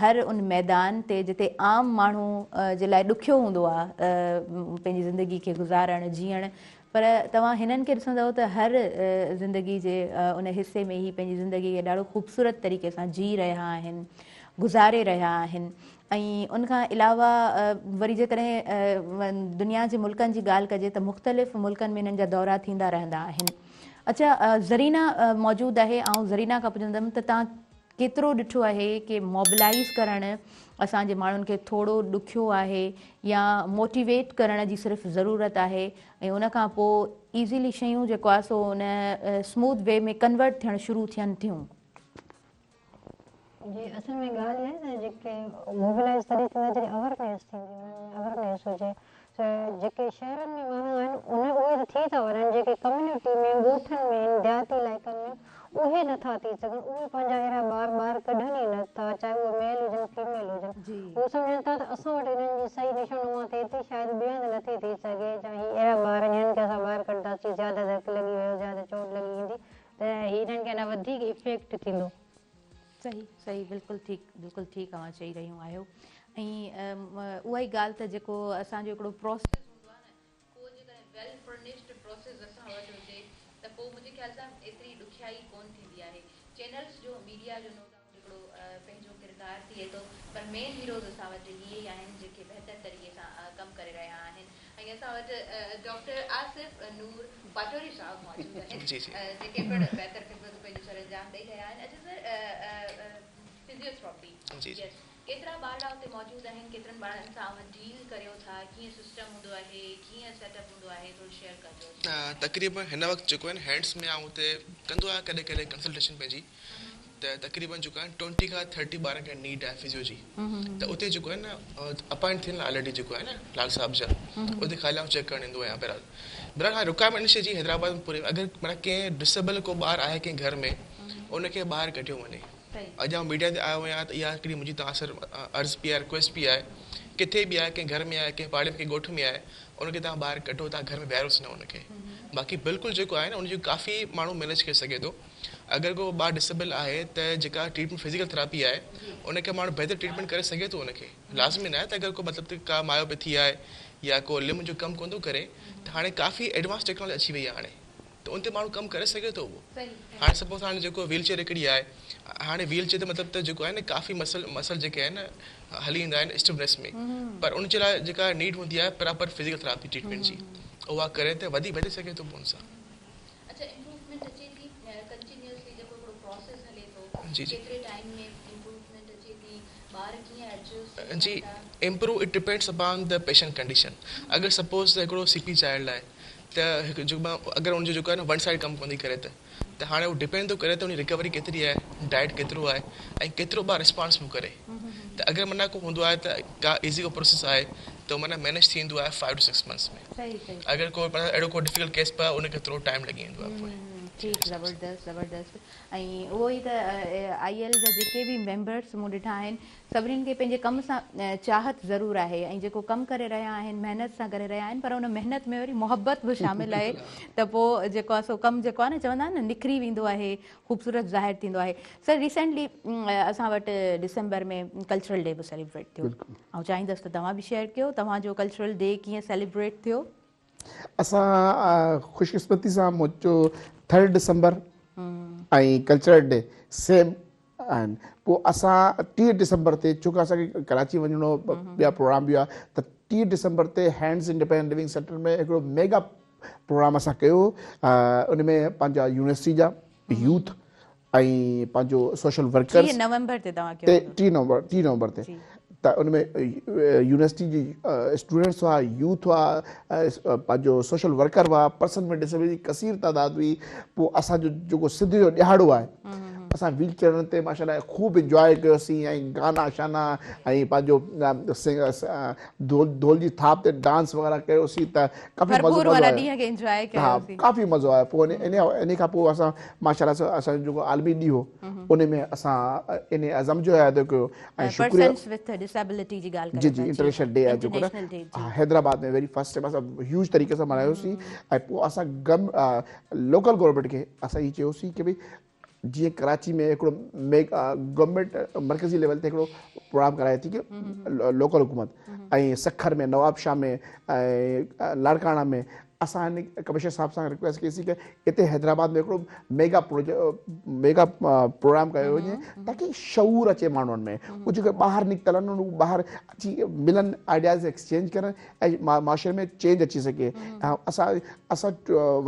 هر ان ميدان تي جتي عام ماڻهو جي لاء ڏکيو هوندو آهي پنهنجي زندگي کي گذارڻ جيئڻ پر توهان هنن کي ڏسندؤ ته هر زندگي جي ان حصي ۾ هي پنهنجي زندگي کي ڏاڍو خوبصورت طريقي سان جي رهيا آهن گذاري رهيا آهن ۽ ان کان علاوه وري جيڪڏهن دنيا جي ملڪن جي ڳالهه ڪجي ته مختلف ملڪن ۾ هنن جا دورا ٿيندا رهندا آهن اڇا زرينا موجود آهي آئون زرينا کان پڇندم ته توهان ڪيترو ڏٺو آهي ڪي موبلائيز ڪرڻ اسان جي ماڻهن کي ٿورو ڏکيو آهي يا موٽيويٽ ڪرڻ جي صرف ضرورت آهي ۽ ان کان پوء ايزيلي شيون جيڪو آهي سو ان اسموٿ وي ۾ ڪنورٽ ٿيڻ شروع ٿين ٿيون. جي اصل ۾ ڳالهه اها آهي ته جيڪي موبلائيز تڏهن ٿيندا جڏهن اويرنيس ٿيندي انهن ۾ اويرنيس هجي ته جيڪي شهرن ۾ ماڻهو آهن ان اهي ته ٿي ٿا وڃن جيڪي ڪميونٽي ۾ ڳوٺن ۾ آهن ديهاتي علائقن ۾ اهي نه ٿا ٿي سگهن اهي پنهنجا اهڙا ٻار ٻاهر ڪڍن ئي نه ٿا چاهي اهي ميل هجن فيميل هجن هو سمجهن ٿا ته اسان وٽ انهن جي صحيح نشو نما ٿئي ٿي شايد ٻئي هنڌ نه ٿي ٿي سگهي يا هي اهڙا ٻار آهن هنن کي اسان ٻاهر ڪڍنداسين زياده ڌڪ لڳي ويو زياده چوٽ لڳي ويندي ته هي انهن کي اڃا وڌيڪ افيڪٽ ٿيندو. صحيح صحيح بلڪل ٺيڪ بلڪل ٺيڪ اوهان چئي رهيون آهيو ۽ اها ئي ڳالهه ته جيڪو اسان جو هڪڙو پروسيس هوندو آهي نه ڪو جيڪڏهن ويل فرنشڊ پروسيس اسان وٽ هجي ته پوء منهنجي خيال سان ايتري ڏکيائي ڪونه ٿيندي آهي چينلز جو ميڊيا جو نو ڊائوٽ هڪڙو پنهنجو ڪردار ٿئي ٿو پر مين هيروز اسان وٽ اهي ئي آهن جيڪي بهتر طريقي سان ڪم ڪري رهيا آهن ۽ اسان وٽ ڊاڪٽر آصف نور پاٽوري صاحب موجود آهن جيڪي پڻ بهتر خدمتون پنهنجون سرانجام ڏئي رهيا آهن اڇا سر فزيوٿراپي يس ڪيترا ٻارڙا اتي موجود آهن ڪيترن ٻارڙن سان اوهان ڊيل ڪريو ٿا ڪيئن سسٽم هوندو آهي ڪيئن سيٽ اپ هوندو آهي ٿورو شيئر ڪجو. تقريبن هن وقت جيڪو آهي نه هينڊس ۾ آئون اتي ڪندو آهيان ڪڏهن ڪڏهن ڪنسلٽيشن پنهنجي ته تقريبن جيڪو آهي ٽوئنٽي کان ٿرٽي ٻارن کي نيڊ آهي فزيو جي ته اتي جيڪو آهي نه اپائنٽ ٿيل آلريڊي جيڪو آهي نه لال صاحب جا اتي خالي آئون چيڪ ڪرڻ ايندو آهيان بهرحال بهرحال هاڻي رڪوائرمينٽ ان شي جي حيدرآباد ۾ پوري اگر معنيٰ ڪنهن ڊسيبل ڪو ٻار آهي ڪنهن گهر ۾ ان کي ٻاهر ڪڍيو وڃي اڄ آئون ميڊيا تي آيو آهيان ته اها هڪڙي منهنجي توهان سر عرض به آهي رڪويسٽ به آهي ڪٿي به آهي ڪنهن گهر ۾ آهي ڪنهن پاڙي ۾ ڪنهن ڳوٺ ۾ آهي ان کي توهان ٻاهر ڪڍو توهان گهر ۾ ويهاريوس نه ان کي باقي بلڪل جيڪو آهي نه ان جو ڪافي ماڻهو مينيج ڪري سگهي ٿو اگر ڪو ٻار ڊسيبل آهي ته جيڪا ٽريٽمينٽ فزيڪل ٿراپي آهي ان کي ماڻهو بهتر ٽريٽمينٽ ڪري سگهي ٿو ان کي لازمي ناهي ته اگر ڪو مطلب ته ڪا مايوپيٿي آهي يا ڪو لم جو ڪم ڪونه ٿو ڪري ته هاڻي ڪافي ايڊوانس ٽيڪنالاجي اچي وئي آهي هاڻي ته ان تي ماڻهو ڪم ڪري سگهي ٿو اهو هاڻي سپوز هاڻي جيڪو ويل چيئر هڪڙي آهي هاڻي ويل چيئر ته مطلب ته جيڪو آهي نه ڪافي مسل مسل جيڪي آهن هلي ايندا آهن اسٽفنيس ۾ پر ان جي لاء جيڪا نيڊ هوندي آهي پراپر فزيڪل ٿراپي ٽريٽمينٽ جي اها ڪري ته وڌيڪ بهتر سگهي ٿو پوء ان سان. اڇا امپروومينٽ اچي ٿي ڪنٽينيوسلي جيڪو هڪڙو پروسيس هلي ٿو جي جي. ڪيتري ٽائيم ۾ امپروومينٽ اچي ٿي ٻار ڪيئن ايڊجسٽ ٿين جي ٿا. Improve it depends upon the patient condition اگر سپوز ته هڪڙو سي پي چائلڊ آهي ته هڪ جو اگر ان جو جيڪو آهي نه ون سائيڊ ڪم ڪونه ٿي ڪري ته ته هاڻي هو ڊپينڊ ٿو ڪري ته ان جي ريڪوري ڪيتري آهي ڊائٽ ڪيترو آهي ۽ ڪيترو ٻار رسپانس پيو ڪري ته اگر معنيٰ ڪو هوندو آهي ته ڪا ايزي ڪو پروسيس آهي ته معنيٰ مينيج ٿي ويندو آهي 5 ٽو 6 منٿس ۾ اگر ڪو معنيٰ اهڙو ڪو ڊفيڪلٽ ڪيس پيو آهي ان کي ٿورو ٽائيم لڳي ويندو آهي پوء. ٺيڪ زبردست زبردست ۽ اهو ئي ته آئي ايل جا جيڪي به ميمبرس مون ڏٺا آهن سڀني کي پنهنجي ڪم سان چاهت ضرور آهي ۽ جيڪو ڪم ڪري رهيا آهن محنت سان ڪري رهيا آهن پر ان محنت ۾ وري محبت به شامل آهي ته پوء جيڪو آهي سو ڪم جيڪو آهي نه چوندا آهن نه نکري ويندو آهي خوبصورت ظاهر ٿيندو آهي سر ريسينٽلي اسان وٽ ڊسمبر ۾ ڪلچرل ڊي به سيليبريٽ ٿيو آئون چاهيندس ته توهان به شيئر ڪيو توهان جو ڪلچرل ڊي ڪيئن سيليبريٽ ٿيو. اسان خوش قسمتي سان منهنجو ٿرڊ ڊسمبر ۽ ڪلچرل ڊي سيم آهن پوء اسان 30 ڊسمبر تي ڇوڪه اسان کي ڪراچي وڃڻو ٻيا پروگرام به هئا ته 30 ڊسمبر تي هينڊز انڊيپينڊنٽ لونگ سينٽر ۾ هڪڙو ميگا پروگرام اسان ڪيو ان ۾ پنهنجا يونيورسٽي جا يوٿ ۽ پنهنجو سوشل ورڪرز 30 نومبر تي توهان ڪيو هوندو. 30 نومبر 30 نومبر تي ته ان ۾ يونيورسٽي جي اسٽوڊنٽس هئا يوٿ هئا پنهنجو سوشل ورڪر هئا پرسن ود ڊسيبلٽي جي ڪثير تعداد هئي پوء اسان جو جيڪو سنڌ جو ڏهاڙو آهي اسان ويل چيئرن تي ماشاء الله خوب انجواء ڪيوسين ۽ گانا شانا ۽ پنهنجو ڍول جي ٿاپ تي ڊانس وغيره ڪيوسين ته ڪافي مزو ڀرپور معنيٰ ڏينهن کي انجواء ڪيوسين. ڪافي مزو آيو پوء انهي کان پوء اسان ماشاء الله سان اسان جو جيڪو عالمي ڏينهن هو ان ۾ اسان ان عزم جو اعادو ڪيو ۽ شڪريه پرسنس وٿ ڊسيبلٽي جي ڳالهه جي ڪريو جي ٿا جي انٽرنيشنل ڊي آهي جيڪو نه حيدرآباد ۾ ويري فرسٽ ٽائيم اسان هيوج طريقي سان ملهايوسين ۽ پوء اسان گم لوڪل گورنمينٽ کي اسان هي چيوسين ڪي ڀئي جيئن ڪراچي ۾ هڪڙو گورنمينٽ مرڪزي ليول تي هڪڙو پروگرام ڪرائي ٿي ڪي لوڪل حڪومت ۽ سکر ۾ نواب شاهه ۾ ۽ لاڙڪاڻا ۾ اسان هن ڪمشنر صاحب سان رڪويسٽ ڪئي سين ته هتي حيدرآباد ۾ هڪڙو ميگا ميگا پروگرام ڪيو وڃي تاڪي شعور اچي ماڻهن ۾ هو جيڪي ٻاهر نڪتل آهن هو ٻاهر اچي ملن آئيڊياز ايڪسچينج ڪرن ۽ معاشري ۾ چينج اچي سگهي اسان اسان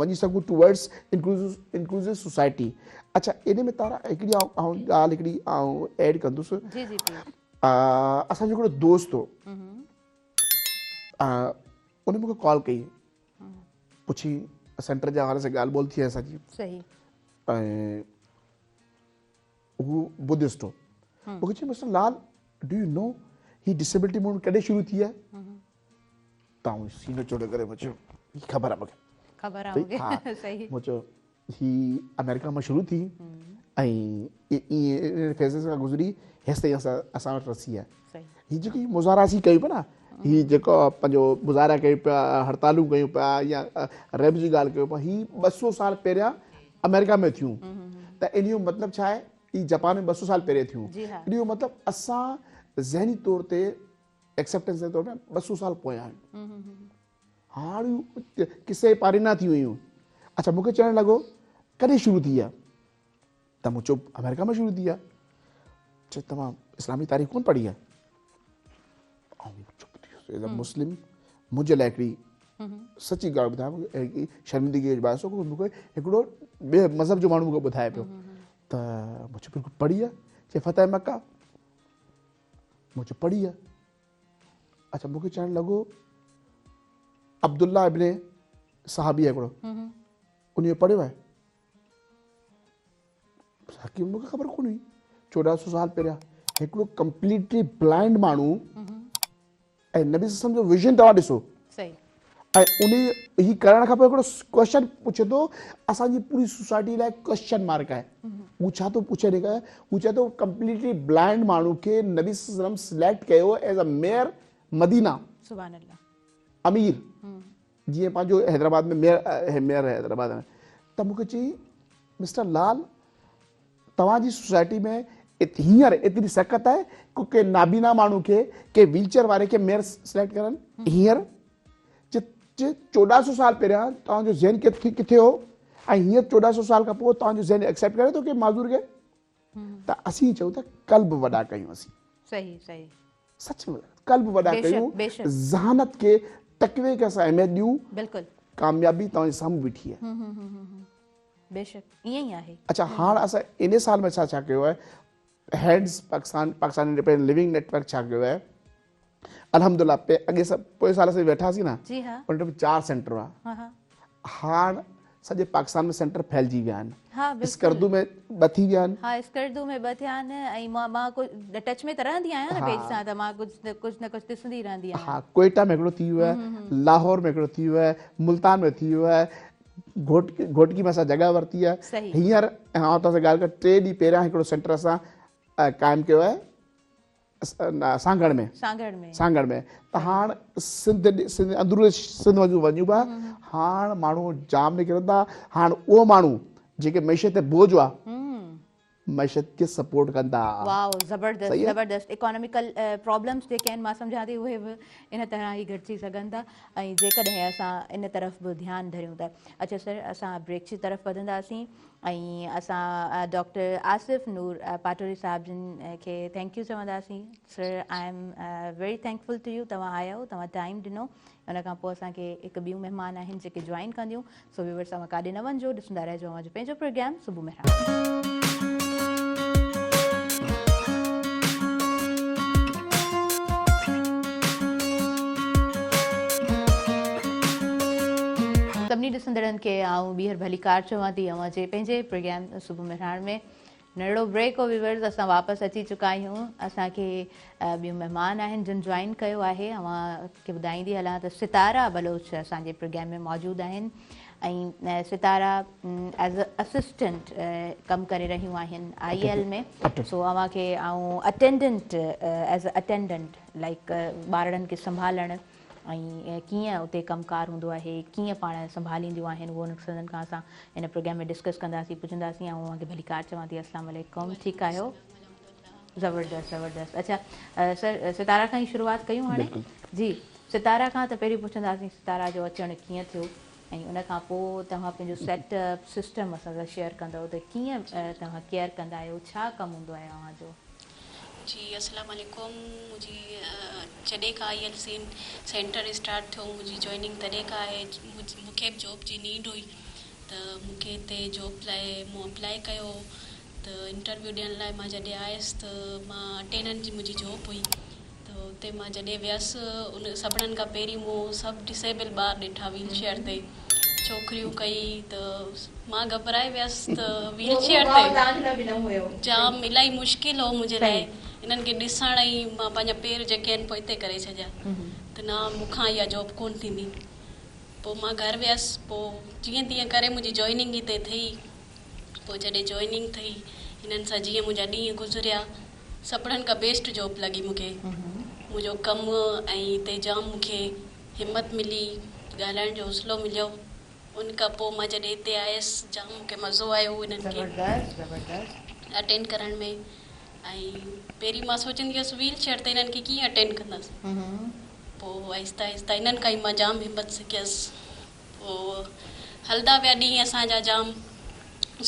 وڃي سگهون ٽوورڊس انڪلوزو سوسائٽي اڇا ان ۾ تارا هڪڙي آئون ڳالهه هڪڙي آئون ايڊ ڪندس جي جي اسان جو هڪڙو دوست هو ان مونکي ڪال ڪئي پڇي سينٽر جي حوالي سان ڳالهه ٻولهه ٿي اسان جي صحيح ۽ هو بدسٽ هو مونکي چيو mister Lal do you know he disability movement ڪڏهن شروع ٿي آهي ته آئون سينو چوڙو ڪري مون چيو هي خبر آهي مونکي خبر آهي مونکي صحيح مون چيو هي آمريڪا مان شروع ٿي ۽ ائين فيزز کان گذري هيستائين اسان اسان وٽ رسي آهي. هي جيڪي مظاهرا اسين ڪيون پيا نه هي جيڪو پنهنجو مظاهرا ڪيون پيا هڙتالون ڪيون پيا يا ريب جي ڳالهه ڪيون پيا هي 200 سال پهريان آمريڪا ۾ ٿيون ته ان جو مطلب ڇا آهي هي جاپان ۾ 200 سال پهريان ٿيون ان جو مطلب اسان ذهني طور تي ايڪسيپٽنس جي طور تي 200 سال پويان آهيون. هاڻ قصي پاري نه ٿي ويون. اڇا مون کي چوڻ لڳو ڪڏهن شروع ٿي آ؟ ته مون چيو آمريڪا ۾ شروع ٿي آ. چي توهان اسلامي تاريخ ڪونه پڙهي آ؟ آئون چپ ٿي ويس ايز اي مسلم منهنجي لاء هڪڙي سچي ڳالهه ٻڌايان هڪڙي شرمندگي جو باعث هو مون کي هڪڙو ٻئي مذهب جو ماڻهو مون کي ٻڌائي پيو ته مون چيو بلڪل پڙهي آ؟ چي فتح مڪه. مون چيو پڙهي آ. اڇا مون کي چوڻ لڳو عبدالله ابن صحابي آهي هڪڙو ان جو پڙهيو آهي حقيقت مون کي خبر ڪونه هئي 1400 سال پهريان هڪڙو ڪمپليٽلي بلائنڊ ماڻهو ۽ نبي صلعم جو ويزن توهان ڏسو صحيح ۽ ان هي ڪرڻ کان پوء هڪڙو ڪويشچن پڇي ٿو اسان جي پوري سوسائٽي لاء ڪويشچن مارڪ آهي هو ڇا ٿو پڇي هو چئي ٿو ڪمپليٽلي بلائنڊ ماڻهو کي نبي صلي الله عليه وسلم سليڪٽ ڪيو ايز ا ميئر مدينه سبحان الله امير جيئن پنهنجو حيدرآباد ۾ ميئر ميئر حيدرآباد ۾ ته مونکي چئي مسٽر لال توهان جي سوسائٽي ۾ هينئر ايتري سڪت آهي ڪو ڪنهن نابينا ماڻهو کي ڪنهن ويل چيئر واري کي ميئر سليڪٽ ڪرن هينئر چي 1400 سال پهريان توهان جو ذهن ڪٿي هو ۽ هينئر 1400 سال کان پوء توهان جو ذهن ايڪسيپٽ ڪري ٿو ڪنهن معذور کي ته اسين چئون ٿا قلب وڏا ڪيون اسين. صحيح صحيح. سچ ۾ قلب وڏا ڪيون ذهانت کي تقوي کي اسان اهميت ڏيون بلڪل ڪاميابي توهان جي سامهون بيٺي آهي. بيشڪ ائين ئي آهي. اڇا هاڻ اسان انهي سال ۾ اسان ڇا ڪيو آهي hands Pakistan Pakistan independent living network ڇا ڪيو آهي الحمدلله پي اڳي سال پوئين سال اسين ويٺاسين نه جي ها ان ۾ 4 سينٽر هئا ها ها هاڻ سڄي پاڪستان ۾ سينٽر ڦهلجي ويا آهن ها بلڪل اسڪردو ۾ ٻه ٿي ويا آهن ها اسڪردو ۾ ٻه ٿيا آهن ۽ مان مان ڪجهه ٽچ ۾ ته رهندي آهيان نه پيج سان ته مان ڪجهه ڪجهه نه ڪجهه ڏسندي رهندي آهيان ها ڪوئيٽا ۾ هڪڙو ٿي ويو آهي لاهور ۾ هڪڙو ٿي ويو آهي ملتان ۾ ٿي ويو آهي گهوٽڪي گهوٽڪي ۾ اسان جڳهه ورتي آهي هينئر آئون توهان سان ڳالهه ڪريان ٽي ڏينهن پهريان هڪڙو سينٽر اسان قائم ڪيو آهي سانگهڙ ۾ سانگهڙ ۾ سانگهڙ ۾ ته هاڻ سنڌ سنڌ اندرون سنڌ وڃون وڃون پيا هاڻ ماڻهو جام نڪرن ٿا هاڻ اهو ماڻهو جيڪي معيشت تي بوجھ هئا معيشت کي سپورٽ ڪندا. واو زبردست زبردست اڪانوميڪل پرابلمس جيڪي آهن مان سمجهان ٿي اهي به ان طرح ئي گهٽجي سگهن ٿا ۽ جيڪڏهن اسان ان طرف به ڌيان ڌريون ته اڇا سر اسان بريڪ جي طرف وڌنداسين ۽ اسان ڊاڪٽر آصف نور پاٽوري صاحب جن کي thank you چونداسين sir I am very thankful to you توهان آيا توهان ٽائيم ڏنو ان کان پوء اسان کي هڪ ٻيون مهمان آهن جيڪي جوائن ڪنديون سو ويورس اوهان ڪاڏي نه وڃجو ڏسندا رهجو اوهان جو پنهنجو پروگرام صبح مهراڻ. سڀني ڏسندڙن کي آئون ٻيهر ڀليڪار چوان ٿي اوهان جي پنهنجي پروگرام صبح مهراڻ ۾. ننڍڙو بريڪ هو ويورز اسان واپس اچي چڪا آهيون اسان کي ٻيون مهمان آهن جن جوائن ڪيو آهي اوهان کي ٻڌائيندي هلان ته ستارا بلوچ اسان جي پروگرام ۾ موجود آهن ۽ ستارا ايز اسسٽنٽ ڪم ڪري رهيون آهن I L ۾ سو اوهان کي آئون اٽينڊنٽ ايز اٽينڊنٽ لائڪ ٻارڙن کي سنڀالڻ ۽ ڪيئن اتي ڪم ڪار هوندو آهي ڪيئن پاڻ سنڀالينديون آهن اهو سندن کان اسان هن پروگرام ۾ ڊسڪس ڪنداسين پڇنداسين آئون اوهان کي ڀليڪار چوان ٿي اسلام عليڪم ٺيڪ آهيو زبردست زبردست اڇا سر ستارا کان ئي شروعات ڪيون هاڻي جي ستارا کان ته پهرين پڇنداسين ستارا جو اچڻ ڪيئن ٿيو ۽ ان کان پوء توهان پنهنجو سيٽ اپ سسٽم اسان سان شيئر ڪندؤ ته ڪيئن توهان ڪيئر ڪندا آهيو ڇا ڪم هوندو آهي اوهان جو. جي السلام عليڪم منهنجي جڏهن کان I L C centre start ٿيو منهنجي جوائننگ تڏهن کان آهي مون کي به جاب جي نيڊ هئي ته مون کي هتي جاب لاء مون اپلائي ڪيو ته انٽرويو ڏيڻ لاء مان جڏهن آيس ته مان اٽينڊنٽ جي منهنجي جاب هئي ته اتي مان جڏهن ويس ان سڀنن کان پهرين مون سڀ ڊسيبل ٻار ڏٺا ويل چيئر تي ڇوڪريون ڪئي ته مان گهٻرائي ويس ته ويل چيئر تي جام الاهي مشڪل هو منهنجي لاء انهن کي ڏسڻ ۽ مان پنهنجا پير جيڪي آهن پوئتي ڪري ڇڏيا ته نه مون کان اها جاب ڪونه ٿيندي پوء مان گهر ويس پوء جيئن تيئن ڪري منهنجي جوائننگ هتي ٿي پوء جڏهن جوائننگ ٿي هنن سان جيئن منهنجا ڏينهن گذريا سڀنن کان بيسٽ جاب لڳي مون کي منهنجو ڪم ۽ هتي جام مون کي همت ملي ڳالهائڻ جو حوصلو مليو ان کان پوء مان جڏهن هتي آيس جام مون کي مزو آيو انهن کي اٽينڊ ڪرڻ ۾ ۽ پهرين مان سوچيندي هيس ويل چيئر تي انهن کي ڪيئن اٽينڊ ڪندس پوء آهستي آهستي انهن کان ئي مان جام همت سکيس پوء هلدا ويا ڏينهن اسان جا جام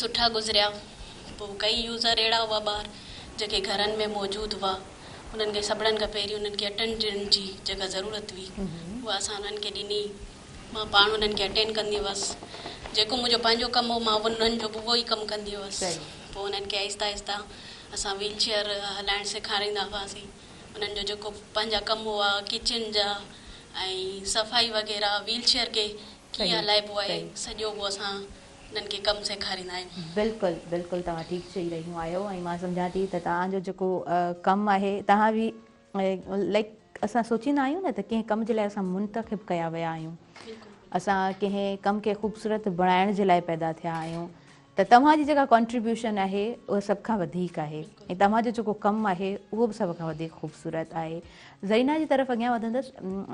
سٺا گذريا. پوء ڪئي يوزر اهڙا هئا ٻار جيڪي گهرن ۾ موجود هئا انهن کي سڀنن کان پهرين انهن کي اٽينڊنٽ جي جيڪا ضرورت هئي اها اسان انهن کي ڏني. مان پاڻ انهن کي اٽينڊ ڪندي هئس. جيڪو منهنجو پنهنجو ڪم هو مان انهن جو به اهو ئي ڪم ڪندي هئس. پوء انهن کي آهستي آهستي اسان ويل چيئر هلائڻ سيکاريندا هئاسين. انهن جو جيڪو پنهنجا ڪم هئا ڪچن جا ۽ صفائي وغيره ويل چيئر کي ڪيئن هلائبو آهي سڄو اهو اسان انهن کي ڪم سيکاريندا آهيون. بلڪل بلڪل توهان ٺيڪ چئي رهيون آهيو ۽ مان سمجهان ٿي ته توهان جو جيڪو ڪم آهي توهان به لائيڪ اسان سوچيندا آهيون نه ته ڪنهن ڪم جي لاء اسان منتخب ڪيا ويا آهيون اسان ڪنهن ڪم کي خوبصورت بڻائڻ جي لاء پيدا ٿيا آهيون ته توهان جي جيڪا ڪنٽريبيوشن آهي اها سڀ کان وڌيڪ آهي ۽ توهان جو جيڪو ڪم آهي اهو به سڀ کان وڌيڪ خوبصورت آهي. زرينا جي طرف اڳيان وڌندس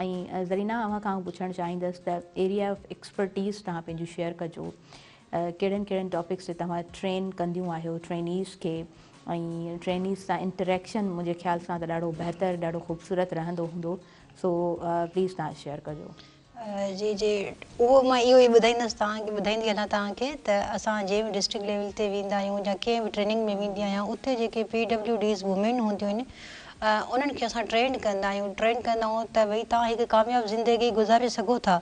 ۽ زرينا اوهان کان آئون پڇڻ چاهيندس ته ايريا آف ايڪسپرٽيز توهان پنهنجي شيئر ڪجو ڪهڙن ڪهڙن ٽاپڪس تي توهان ٽرين ڪنديون آهيو ٽرينيز کي ۽ ٽرينيز سان انٽريڪشن منهنجي خيال سان ته ڏاڍو بهتر ڏاڍو خوبصورت رهندو هوندو سو پليز توهان شيئر ڪجو. جي جي اهو مان اهو ئي ٻڌائيندس توهان کي ٻڌائيندي هلان توهان کي ته اسان جنهن به ڊسٽرڪٽ ليول تي ويندا آهيون يا ڪنهن به ٽريننگ ۾ ويندي آهيان اتي جيڪي پي ڊبليو ڊيز وومين هونديون آهن انهن کي اسان ٽرينڊ ڪندا آهيون ٽرينڊ ڪندا آهيون ته ڀئي توهان هڪ ڪامياب زندگي گذاري سگهو ٿا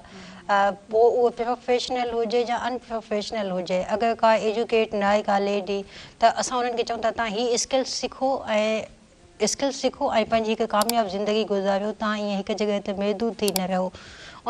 پوء اهو پروفيشنل هجي يا ان پروفيشنل هجي اگر ڪا ايجوڪيٽ نه آهي ڪا ليڊي ته اسان انهن کي چئون ٿا توهان هي اسڪلس سکو ۽ اسڪلس سکو ۽ پنهنجي هڪ ڪامياب زندگي گذاريو توهان ائين هڪ جڳهه تي محدود ٿي نه رهو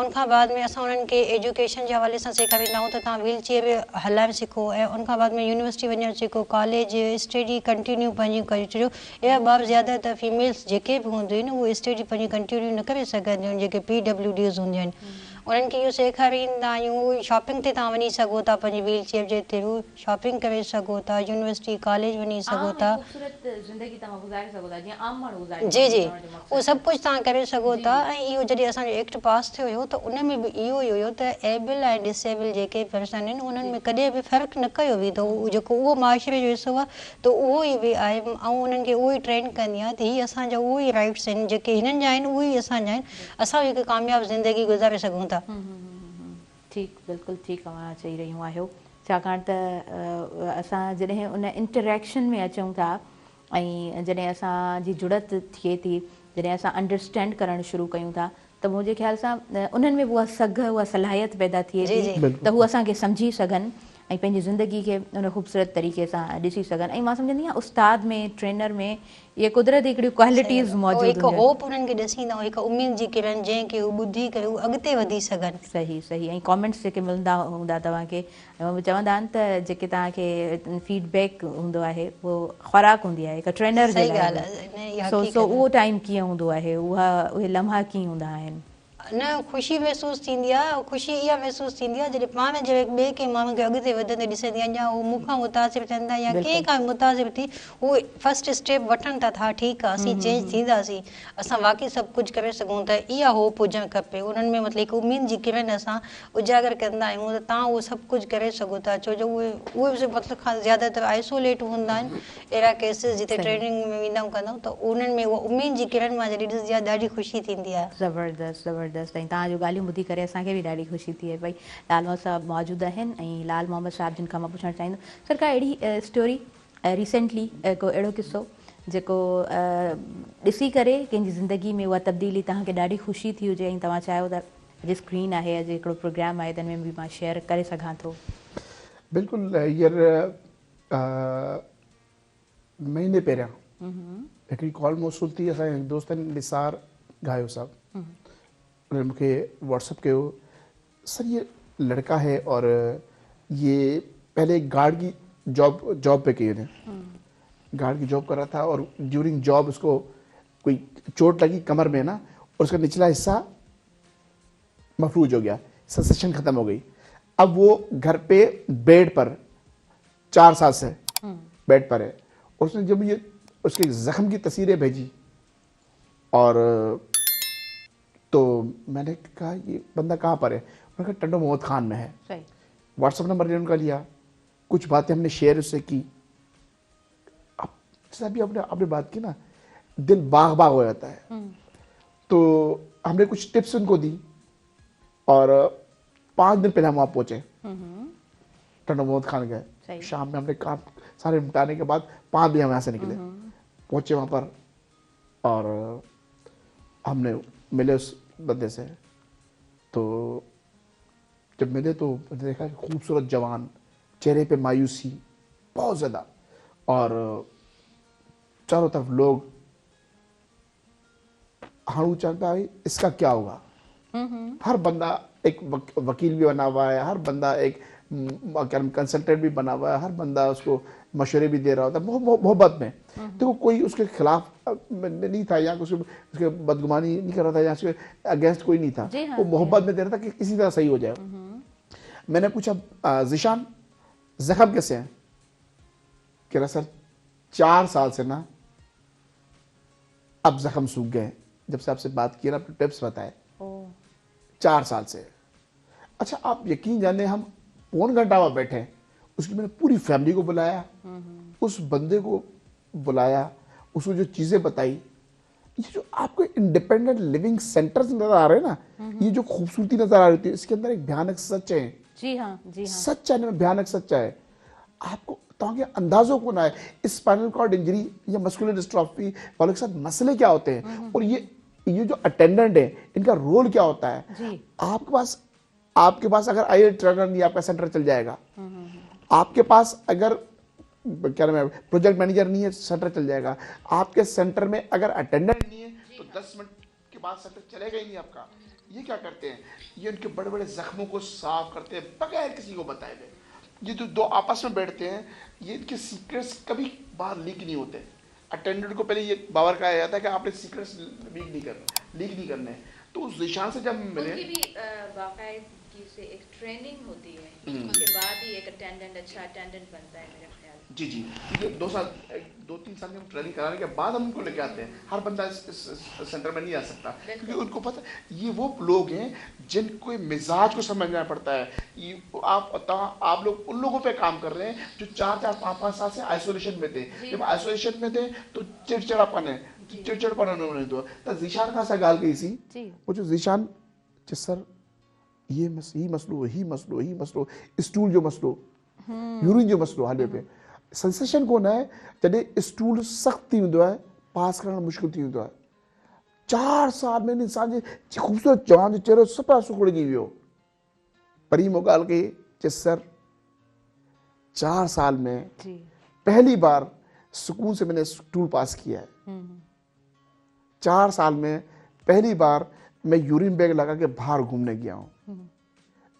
ان کان بعد ۾ اسان انهن کي ايجوڪيشن جي حوالي سان سيکاريندا آهيون ته توهان ويل چيئر به هلائڻ سکو ۽ ان کان بعد ۾ يونيورسٽي وڃڻ سکو ڪاليج اسٽڊي ڪنٽينيو پنهنجي ڪري ڇڏيو اهڙا ٻار زياده تر فيميلز جيڪي به هونديون آهن اهي اسٽڊي پنهنجي ڪنٽينيو نه ڪري سگهنديون آهن جيڪي پي ڊبليو ڊيز هونديون آهن انهن کي اهو سيکاريندا آهيون شاپنگ تي توهان وڃي سگهو ٿا پنهنجي ويل چيئر جي ٿرو شاپنگ ڪري سگهو ٿا، يونيورسٽي، ڪاليج وڃي سگهو عام ٿا. ۽ خوبصورت زندگي توهان گذاري سگهو ٿا جيئن عام ماڻهو گذاري جي سگهي جي ٿو چوڻ جو اهو مقصد. سڀ ڪجهه توهان ڪري سگهو جي ٿا جي. ۽ اهو جڏهن اسان جو ايڪٽ پاس ٿيو هيو ته ان ۾ به اهو ئي هيو ته ايبل ۽ ڊس ايبل جيڪي پرسن آهن انهن جي. ۾ ڪڏهن به فرق نه ڪيو ويندو هو جيڪو اهو معاشري جو حصو آهي ته اهو ئي به آهي آئون انهن کي اهو ئي ٽرين ڪندي آهيان ته هي اسان جا اهو ئي رائيٽس آهن جيڪي هنن جا آهن اهي ئي اسان جا آهن اسان به هڪ ڪامياب زندگي گذاري سگهون ٿا. ٺيڪ بلڪل ٺيڪ اوهان چئي رهيون آهيو ڇاڪاڻ ته اسان جڏهن ان انٽريڪشن ۾ اچون ٿا ۽ جڏهن اسان جي جڙت ٿئي ٿي جڏهن اسان انڊرسٽينڊ ڪرڻ شروع ڪيون ٿا ته منهنجي خيال سان انهن ۾ به اها سگهه اها صلاحيت پيدا ٿئي جي ٿي جي. ته هو اسان کي سمجهي سگهن ۽ پنهنجي زندگي کي ان خوبصورت طريقي سان ڏسي سگهن ۽ مان سمجهندي آهيان استاد ۾ ٽرينر ۾ اهي قدرتي هڪڙيون صحيح ڪوالٽيز ڳالهه آهي. موجود هڪ هونديون آهن. هوپ انهن کي ڏسيندا آهيون هڪ اميد جي ڪرڻ جنهن کي هو ٻڌي ڪري هو اڳتي وڌي سگهن. صحيح صحيح ۽ ڪامينٽس جيڪي ملندا هوندا توهان کي ۽ چوندا آهن ته جيڪي توهان کي فيڊ بيڪ هوندو آهي اهو خوراڪ هوندي آهي هڪ ٽرينر جي صحيح لاء ڳالهه به آهي نه اها سو حقيقت سو آهي. اهو ٽائيم ڪيئن هوندو آهي اها اهي لمحا ڪيئن هوندا آهن. نه خوشي محسوس ٿيندي آهي، خوشي اها محسوس ٿيندي آهي جڏهن پاڻ جهڙي ٻئي ڪنهن ماڻهو کي اڳتي وڌندي ڏسندي آهيان يا هو مون کان متاثر ٿين ٿا يا ڪنهن کان به متاثر ٿي هو فرسٽ اسٽيپ وٺن ٿا ته ها ٺيڪ آهي اسين چينج ٿينداسين اسان واقعي سڀ ڪجهه ڪري سگهون ٿا اها هوپ هجڻ کپي انهن ۾ مطلب هڪ اميد جي ڪرن اسان اجاگر ڪندا آهيون ته توهان اهو سڀ ڪجهه ڪري سگهو ٿا ڇو جو اهي اهي به مطلب کان زياده تر آئسوليٽ هوندا آهن اهڙا ڪيسز جتي ٽريننگ ۾ ويندا آهيون ڪندا آهيون ته انهن ۾ اها اميد جي ڪرن مان جڏهن ڏسجي آهي ڏاڍي خوشي ٿيندي آهي. زبردست زبردست ۽ توهان جون ڳالهيون ٻڌي ڪري اسان کي به ڏاڍي خوشي ٿئي پئي لال محمد صاحب موجود آهن ۽ لال محمد صاحب جن کان مان پڇڻ چاهيندم سر ڪا اهڙي اسٽوري ريسينٽلي ڪو اهڙو قصو جيڪو ڏسي ڪري ڪنهن جي زندگي ۾ اها تبديلي توهان کي ڏاڍي خوشي ٿي هجي ۽ توهان چاهيو ته اڄ اسڪرين آهي اڄ هڪڙو پروگرام آهي تنهن ۾ به مان شيئر ڪري سگهان ٿو. بلڪل هينئر مهيني پهريان هڪڙي ڪال موصول ٿي اسان جي دوست نثار گهايو صاحب انهن مون کي واٽس اپ ڪيو سر یہ لڙڪا هي اور یہ پهلي گارڊ کی جاب جاب پہ کی انہیں گارڊ کی جاب کر رہا تھا اور ڈیورنگ جاب اس کو کوئی چوٹ لگی کمر میں نا اور اس کا نچلا حصہ مفلوج ہو گیا سنسیشن ختم ہو گئی اب وہ گھر پہ بیڈ پر 4 سال سے بیڈ پر ہے اور اس نے جب یہ اس کے زخم کی تصویریں بھیجی اور تو میں نے کہا یہ بندہ کہاں پر ہے انہوں نے کہا ٹنڈو محمد خان میں ہے واٹس ایپ نمبر نے ان کا لیا کچھ باتیں ہم نے شیئر اس سے کی اب جیسے ابھی آپ نے بات کی نا دل باغ باغ ہو جاتا ہے تو ہم نے کچھ ٹپس ان کو دی اور 5 دن پہلے ہم وہاں پہنچے ٹنڈو محمد خان گئے شام میں ہم نے کام سارے نمٹانے کے بعد 5 بجے ہم یہاں سے نکلے پہنچے وہاں پر اور ہم نے ملے اس بندے سے تو جب ملے تو میں نے دیکھا کہ خوبصورت جوان چہرے پہ مایوسی بہت زیادہ اور چاروں طرف لوگ ہاڑو چاہتا ہے اس کا کیا ہوگا ہر بندہ ایک وکیل بھی بنا ہوا ہے ہر بندہ ایک کنسلٹنٹ بھی بنا ہوا ہے ہر بندہ اس کو مشورے بھی دے رہا ہوتا ہے محبت میں تو کوئی اس کے خلاف نہیں تھا یا اس کے بدگمانی نہیں کر رہا تھا یا اس کے اگینسٹ کوئی نہیں تھا وہ محبت میں دے رہا تھا کہ کسی طرح صحیح ہو جائے میں نے پوچھا ذیشان زخم کیسے ہیں کہہ رہا سر 4 سال سے نا اب زخم سوکھ گئے جب سے آپ سے بات کی نا اپنے ٹپس بتائے 4 سال سے اچھا آپ یقین جانے ہم پون گھنٹہ وہاں بیٹھے اس کی میں نے پوری فیملی کو بلایا اس بندے کو بلایا اس کو جو چیزیں بتائی یہ جو آپ کو انڈیپینڈنٹ لیونگ سینٹرز نظر آ رہے ہیں نا یہ جو خوبصورتی نظر آ رہی ہے اس کے اندر ایک بھیانک سچ ہے جی ہاں جی ہاں سچ ہے بھیانک سچ ہے آپ کو توهان کي अंदाजो कोन आहे स्पाइनल कॉर्ड इंजरी या मस्कुलर डिस्ट्रॉफी वालों के साथ मसले क्या होते हैं और ये जो अटेंडेंट है इनका रोल क्या होता है। आपके पास अगर आई ट्रेनर नहीं, आपका सेंटर चल जाएगा। आपके पास अगर क्या नाम है प्रोजेक्ट मैनेजर नहीं है, सेंटर चल जाएगा। आपके सेंटर में अगर अटेंडेंट नहीं है तो 10 मिनट के बाद सेंटर चलेगा ही नहीं आपका। ये क्या करते हैं, ये उनके बड़े बड़े जख्मों को साफ करते हैं बगैर किसी को बताए हुए। ये जो दो आपस में बैठते हैं, ये इनके सीक्रेट्स कभी बाहर लीक नहीं होते। अटेंडेंट को पहले ये बावर कहा जाता है कि आपने सीक्रेट्स लीक नहीं करने। तो उस निशान से जब मिले, उनकी भी बाकायदगी से एक ट्रेनिंग होती है, उसके बाद ही एक अटेंडेंट अच्छा अटेंडेंट बनता है मेरे ख्याल। जी जी, ये 2-3 साल की ट्रेनिंग कराने के बाद हम उनको लेके आते हैं। हर बंदा इस सेंटर में नहीं आ सकता क्योंकि उनको पता ये वो लोग हैं जिनको मिजाज को समझना पड़ता है। ये आप लोग उन लोगों पे काम कर रहे हैं जो 4-4, 5-5 साल से आइसोलेशन में थे। जब आइसोलेशन में थे तो चिड़चिड़ापन है, चिड़चिड़पन उन्होंने तो जीशान खां सां ॻाल्हि कईसीं, वो जो जीशान चए सर ये मसइलो ही मसइलो ही मसइलो, स्टूल जो मसइलो, यूरिन जो मसइलो हले पियो। सेंसेशन कोन आहे, जॾहिं स्टूल सख़्तु थी वेंदो आहे, पास करणु मुश्किल थी वेंदो आहे। 4 साल में इंसान जे ख़ूबसूरत जवान जो चहिरो सफ़ा सुकुड़िजी वियो। परी मूं ॻाल्हि कई, चए सर 4 साल में पहली बार सुकून से मैंने स्टूल पास किया है। 4 साल में पहली बार मैं यूरिन बैग लगा के बाहर घूमने गया हूँ।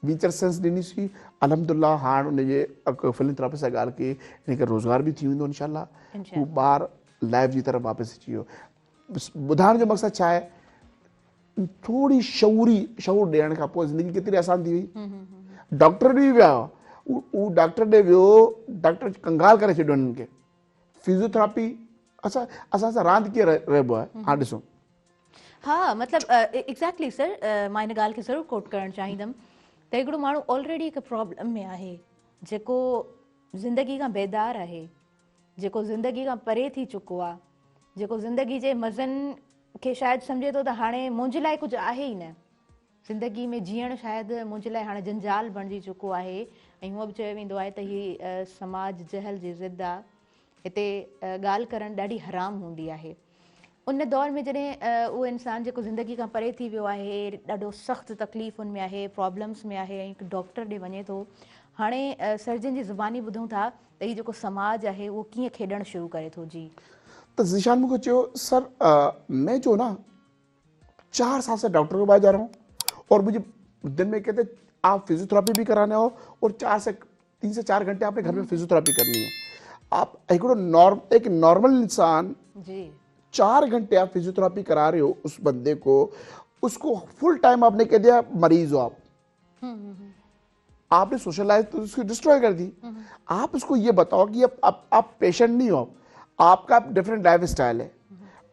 वीचर सेंस ॾिनीसीं अल्हम्दुलिल्लाह। हाणे उनजे फिलंथ्रोपिस्ट सां ॻाल्हि कई, हिन खे रोज़गार बि थी वेंदो इंशाल्लाह। हू ॿार लाइफ जी तरफ़ वापसि अची वियो। ॿुधाइण जो मक़सदु छा आहे, थोरी शऊर ॾियण खां पोइ ज़िंदगी केतिरी आसान थी वई। डॉक्टर ॾे विया, हू डॉक्टर ॾे वियो, डॉक्टर कंगाल करे छॾियो हुननि खे। फिजियोथेरापी असां असां सां रांदि कीअं रहिबो आहे, हाणे ॾिसो। हा, मतिलबु एग्ज़ैक्टली सर, मां हिन ॻाल्हि खे ज़रूरु कोट करणु चाहींदमि त हिकिड़ो माण्हू ऑलरेडी हिकु प्रॉब्लम में आहे, जेको ज़िंदगी खां बेदार आहे, जेको ज़िंदगी खां परे थी चुको आहे, जेको ज़िंदगी जे मज़नि खे शायदि सम्झे थो त हाणे मुंहिंजे लाइ कुझु आहे ई न, ज़िंदगी में जीअणु शायदि मुंहिंजे लाइ हाणे जंजाल बणिजी चुको आहे। ऐं हूअं बि चयो वेंदो आहे त हीअ समाज जहल जी ज़िद आहे, हिते ॻाल्हि करणु ॾाढी हराम हूंदी आहे। उन दौर में जॾहिं उहो इंसान जेको ज़िंदगी खां परे थी वियो आहे, ॾाढो सख़्तु तकलीफ़ुनि में आहे, प्रॉब्लम्स में आहे, ऐं हिकु डॉक्टर ॾे वञे थो। हाणे सर्जन जी ज़ुबानी ॿुधूं था त हीउ जेको समाज आहे उहो कीअं खेॾणु शुरू करे थो। जी त ज़ीशान मूंखे चयो सर मैं जो ना 4 साल से डॉक्टर के पास जा रहा हूँ और मुझे दिन में कहते आप फिजियोथेरापी भी कराने आओ और 3 से 4 घंटे आपने घर में फिजियोथेरापी करनी है। आप एक नॉर्मल इंसान जी 4 घंटे आप फिजियोथेरापी करा रहे हो उस बंदे को, उसको फुल टाइम आपने कह दिया मरीज हो आप, आपने सोशल लाइफ तो उसकी डिस्ट्रॉय कर दी। आप उसको ये बताओ कि आप पेशेंट नहीं हो, आपका डिफरेंट लाइफ स्टाइल है।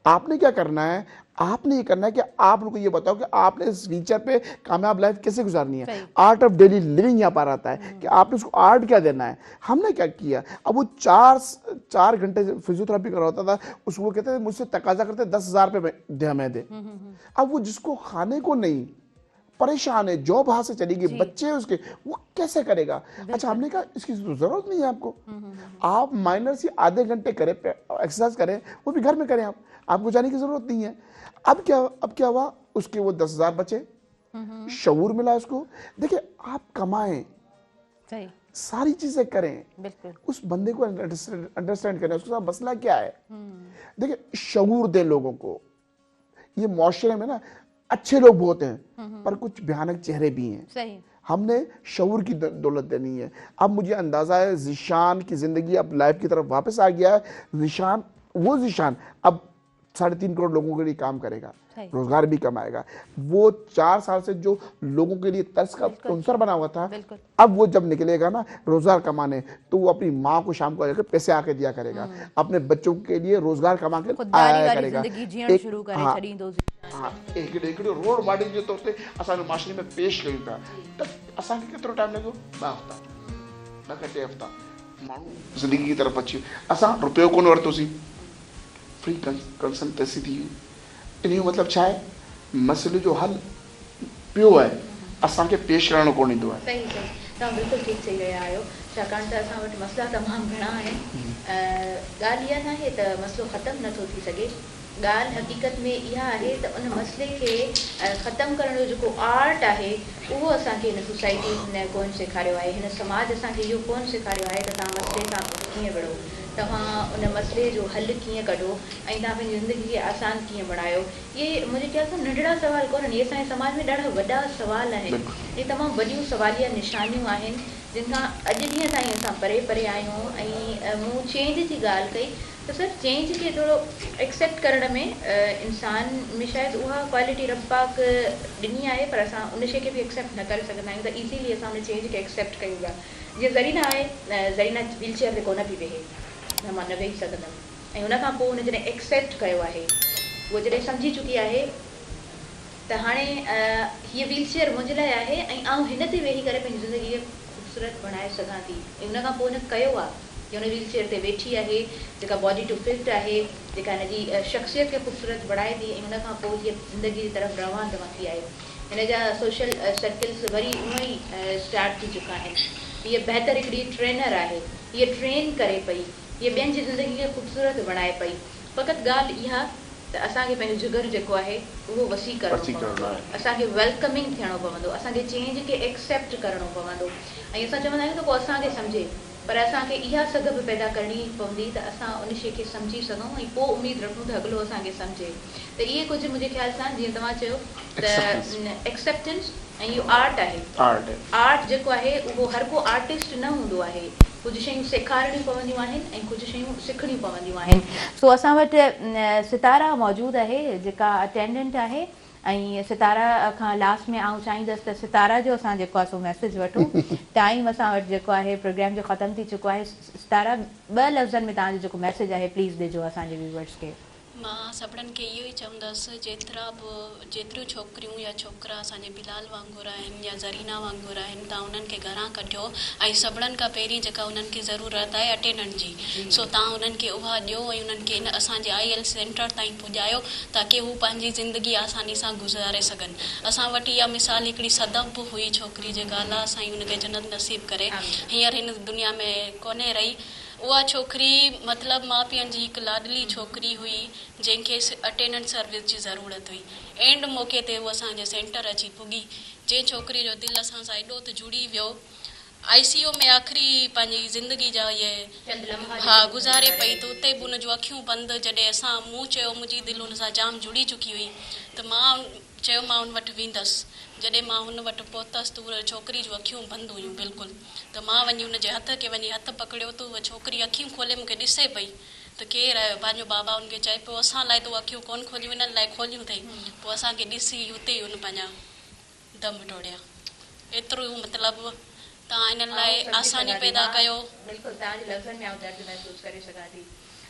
आपने क्या करना है, आपने ये करना है कि आप उनको ये बताओ कि आपने इस व्हीलचेयर पे कामयाब लाइफ कैसे गुजारनी है। आर्ट ऑफ डेली लिविंग यहाँ पर आता है कि आपने उसको आर्ट क्या देना है। हमने क्या किया, अब वो 4 घंटे फिजियोथेरापी करवाता था, उसको वो कहते थे मुझसे तकाजा करते 10,000 रुपये दे हमें दे। अब वो जिसको खाने को नहीं, परेशान है, जॉब हाथ से चली गई, बच्चे उसके, वो कैसे करेगा। अच्छा हमने कहा इसकी जरूरत नहीं है आपको, आप माइनर से आधे घंटे करें, एक्सरसाइज करें, वो भी घर में करें, आप आपको जाने की जरूरत नहीं है। अब क्या हुआ, उसके वो 10,000 बचे, शऊर मिला उसको। देखिए आप कमाएं, सारी चीजें करें, उस बंदे को अंडरस्टैंड करें, उसके साथ मसला क्या है। देखिए शऊर दें लोगों को। ये मुआशरे में ना अच्छे लोग बहुत हैं पर कुछ भयानक चेहरे भी हैं। सही। हमने शऊर की दौलत देनी है। अब मुझे अंदाज़ा है ज़ीशान की ज़िंदगी अब लाइफ की तरफ वापस आ गया है। ज़ीशान, वो ज़ीशान अब 3.5 करोड़ लोगों के लिए काम करेगा, रोजगार भी कमाएगा। वो 4 साल से जो लोगों के लिए तरस का अंसर बना हुआ था, अब वो जब निकलेगा ना रोजगार कमाने, तो वो अपनी माँ को शाम को जाकर पैसे आके दिया करेगा, अपने बच्चों के लिए रोजगार कमा के आया करेगा। हिकिड़ो रोड मॉडल जे तौर ते असांजे मुआशरे में पेश कयूं था। त असांखे केतिरो टाइम लॻो? 2 हफ़्ता, 2 खां 3 हफ़्ता माण्हू ज़िंदगी जी तरफ़ अची वियो। असां रुपयो कोन वरितोसीं, फ्री कंसल्टेंसी थी हुई। इन जो मतिलबु छा आहे, मसइले जो हल पियो आहे, असांखे पेश करणु कोन ईंदो आहे। सही सही, तव्हां बिल्कुलु ठीकु चई रहिया आहियो। ڇاڪاڻ ته اسان وٽ مسئلا تمام گهڻا آهن. ڳالهه اها ناهي ته مسئلو ختم نه ٿو ٿي سگهي، ڳالهه حقيقت ۾ اها آهي ته ان مسئلي کي ختم ڪرڻ جو جيڪو آرٽ آهي اهو اسان کي هن سوسائٽي ڪونه سيکاريو آهي، هن سماج اسان کي اهو ڪونه سيکاريو آهي ته توهان مسئلي سان ڪيئن وڙهو، توهان ان مسئلي جو حل ڪيئن ڪڍو ۽ توهان پنهنجي زندگي کي آسان ڪيئن بڻايو. اهي منهنجي خيال سان ننڍڙا سوال ڪونهن، اهي اسان جي سماج ۾ ڏاڍا وڏا سوال آهن، اهي تمام وڏيون سواليه نشانيون آهن. جن کان اڄ ڏينهن تائين اسان پري پري آهيون ۽ مون چينج جي ڳالهه ڪئي ته سر چينج کي ٿورو ايڪسيپٽ ڪرڻ ۾ انسان ۾ شايد اها ڪوالٽي رب پاڪ ڏني آهي پر اسان ان شي کي به ايڪسيپٽ نه ڪري سگهندا آهيون ته ايزيلي اسان ان چينج کي ايڪسيپٽ ڪيون پيا جيئن زرينا آهي زرينا ويل چيئر تي ڪونه پئي ويهي نه مان نه ويهي سگهندم ۽ ان کان پوء هن جڏهن ايڪسيپٽ ڪيو آهي هوء جڏهن سمجهي چڪي آهي ته هاڻي هيء ويل چيئر منهنجي لاء آهي ۽ آئون هن تي ويهي ڪري پنهنجي زندگي کي خوبصورت بڻائي سگهان ٿي ۽ ان کان پوء هن ڪيو آهي جي هن ويل چيئر تي ويٺي آهي جيڪا باڊي ٽو فٽ آهي جيڪا هن جي شخصيت کي خوبصورت بڻائي ٿي ۽ ان کان پوء هيء زندگي جي طرف روان دوان ٿي آهي هن جا سوشل سرڪلز وري اونئن ئي اسٽارٽ ٿي چڪا آهن هيء بهتر هڪڙي ٽرينر آهي هيء ٽرين ڪري پئي هيء ٻين جي زندگي کي خوبصورت بڻائي پئي فقط ڳالهه اها ته اسان کي پنهنجو جگر جيڪو آهي اهو وسيع ڪرڻو پوندو، اسان کي ويلڪمنگ ٿيڻو پوندو، اسان کي چينج کي ايڪسيپٽ ڪرڻو پوندو ۽ اسان چوندا آهيون ته ڪو اسان کي سمجهي پر اسان کي اها سگهه به پيدا ڪرڻي پوندي ته اسان ان شيء کي سمجهي سگهون ۽ پوء اميد رکون ته اڳلو اسان کي سمجهي ته اهي ڪجهه منهنجي خيال سان جيئن توهان چيو ته ايڪسيپٽنس ۽ اهو آرٽ آهي. آرٽ جيڪو آهي اهو هر ڪو آرٽسٽ نه هوندو آهي. ڪجهه شيون سيکارڻيون پونديون آهن ۽ ڪجهه شيون سکڻيون پونديون آهن. سو اسان وٽ ستاره موجود آهي جيڪا اٽينڊنٽ آهي ۽ ستاره کان لاسٽ ۾ آئون چاهيندس ته ستاره جو اسان جيڪو آهي سو ميسيج وٺون. ٽائيم اسان وٽ جيڪو آهي پروگرام جو ختم ٿي چڪو آهي. ستاره ٻه لفظن ۾ توهان جو جيڪو ميسيج آهي پليز ڏجو اسان جي ويورز کي. مان سڀڙن کي اهو ئي چوندس جيترا به جيتريون ڇوڪريون يا ڇوڪرا اسان جي بلال وانگر آهن يا زرينا وانگر آهن تان انهن کي گهران ڪڍيو ۽ سڀڙن کان پهرين جيڪا انهن کي ضرورت آهي اٽينڊنٽ جي سو تان انهن کي اها ڏيو ۽ انهن کي ان اسان جي I L centre تائين پڄايو تاڪه هو پنهنجي زندگي آساني سان گذاري سگهن اسان وٽ اها مثال هڪڙي صدف به هئي ڇوڪري جيڪا الله سائين ان کي جنت نصيب ڪري هينئر هن دنيا ۾ ڪونهي رهي اها ڇوڪري مطلب ماء پيئن جي هڪ لاڏلي ڇوڪري هئي جنهن کي اٽينڊنٽ سروس جي ضرورت هئي. اينڊ موقعي تي هوء اسان جي سينٽر اچي پڳي. جنهن ڇوڪري جو دل اسان سان ايڏو ته جڙي ويو. آء سي يو ۾ آخري پنهنجي زندگي جا اهي ها گذاري پئي ته اتي به ان جون اکيون بند جڏهن اسان مون چيو منهنجي دل ان سان جام جڙي چڪي هئي ته مان چيو مان ان وٽ ويندس. جڏهن مان هن وٽ پهتس ته ان ڇوڪري جون اکيون بند هيون بلڪل ته مان وڃي ان جي هٿ کي وڃي هٿ پڪڙيو ته هوء ڇوڪري اکيون کولي مون کي ڏسي پئي ته ڪير آيو پنهنجو بابا ان کي چئي پيو اسان لاء تو اکيون ڪونه کوليون انهن لاء کوليون اٿئي پوء اسان کي ڏسي اتي ئي هن پنهنجا دم ٽوڙيا ايترو مطلب توهان انهن لاء آئون سمجهي آساني سگهان ٿي پيدا مان ڪيو. بلڪل توهان جي لفظن ۾ آئون درد محسوس ڪري سگهان ٿي.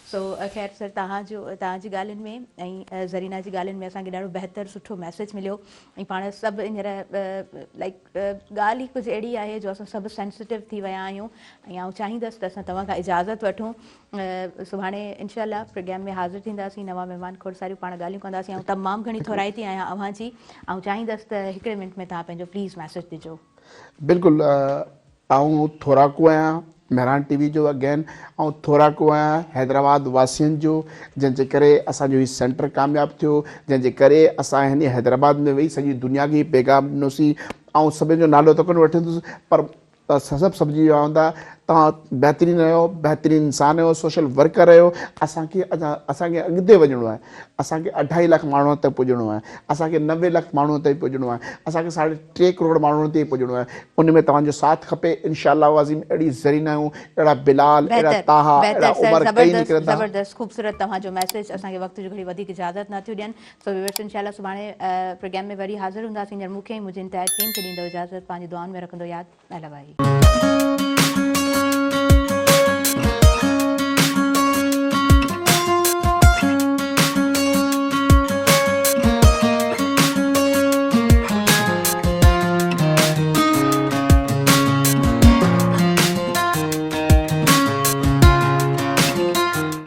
سو خير سر توهان جو توهان جي ڳالهين ۾ ۽ زرينا جي ڳالهين ۾ اسان کي ڏاڍو بهتر سٺو ميسيج مليو ۽ پاڻ سڀ هينئر لائيڪ ڳالهه ئي ڪجهه اهڙي آهي جو اسان سڀ سينسيٽو ٿي ويا آهيون ۽ آئون چاهيندس ته اسان توهان کان اجازت وٺون سڀاڻي انشاء الله پروگرام ۾ حاضر ٿينداسين نوان مهمان کوڙ ساريون پاڻ ڳالهيون ڪنداسين آئون تمام گهڻي ٿورائتي آهيان اوهان جي آئون چاهيندس ته هڪڙي منٽ ۾ توهان پنهنجو پليز ميسيج ڏجو. بلڪل آئون ٿوراڪو آهيان مهراڻ ٽي وي جو اگين آئون ٿوراڪو آهيان حيدرآباد واسين جو جنهن جي ڪري اسان جو هي سينٽر ڪامياب ٿيو جنهن جي ڪري اسان هن حيدرآباد ۾ ويهي سڄي دنيا کي هي پيغام ڏنوسين آئون سڀني جو نالو ته ڪونه وٺندس پر سڀ سمجهي ويا هوندا توهان بهترين آهيو بهترين انسان آهيو سوشل ورڪر آهيو اسان کي اسان کي اڳتي وڃڻو آهي اسان کي اڍائي لک ماڻهن تائين پڄڻو آهي اسان کي 90 لک ماڻهن تائين پڄڻو آهي اسان کي ساڍي ٽي ڪروڙ ماڻهن تائين پڄڻو آهي ان ۾ توهان جو ساٿ کپي انشاء الله العظيم اهڙي زرينه آهيون اهڙا بلال اهڙا بهتر طه بهتر اهڙا سر عمر ڪئي زبردست نڪرندا زبردست خوبصورت توهان جو ميسيج اسان کي وقت جو گهڙي وڌيڪ اجازت نه ٿيون ڏين سو ويورس انشاء الله سڀاڻي پروگرام ۾ وري حاضر هونداسين هينئر مون کي ۽ منهنجي انٽائر ٽيم کي ڏيندو اجازت پنهنجي دعائن ۾ رکندو ياد الله ڀائي.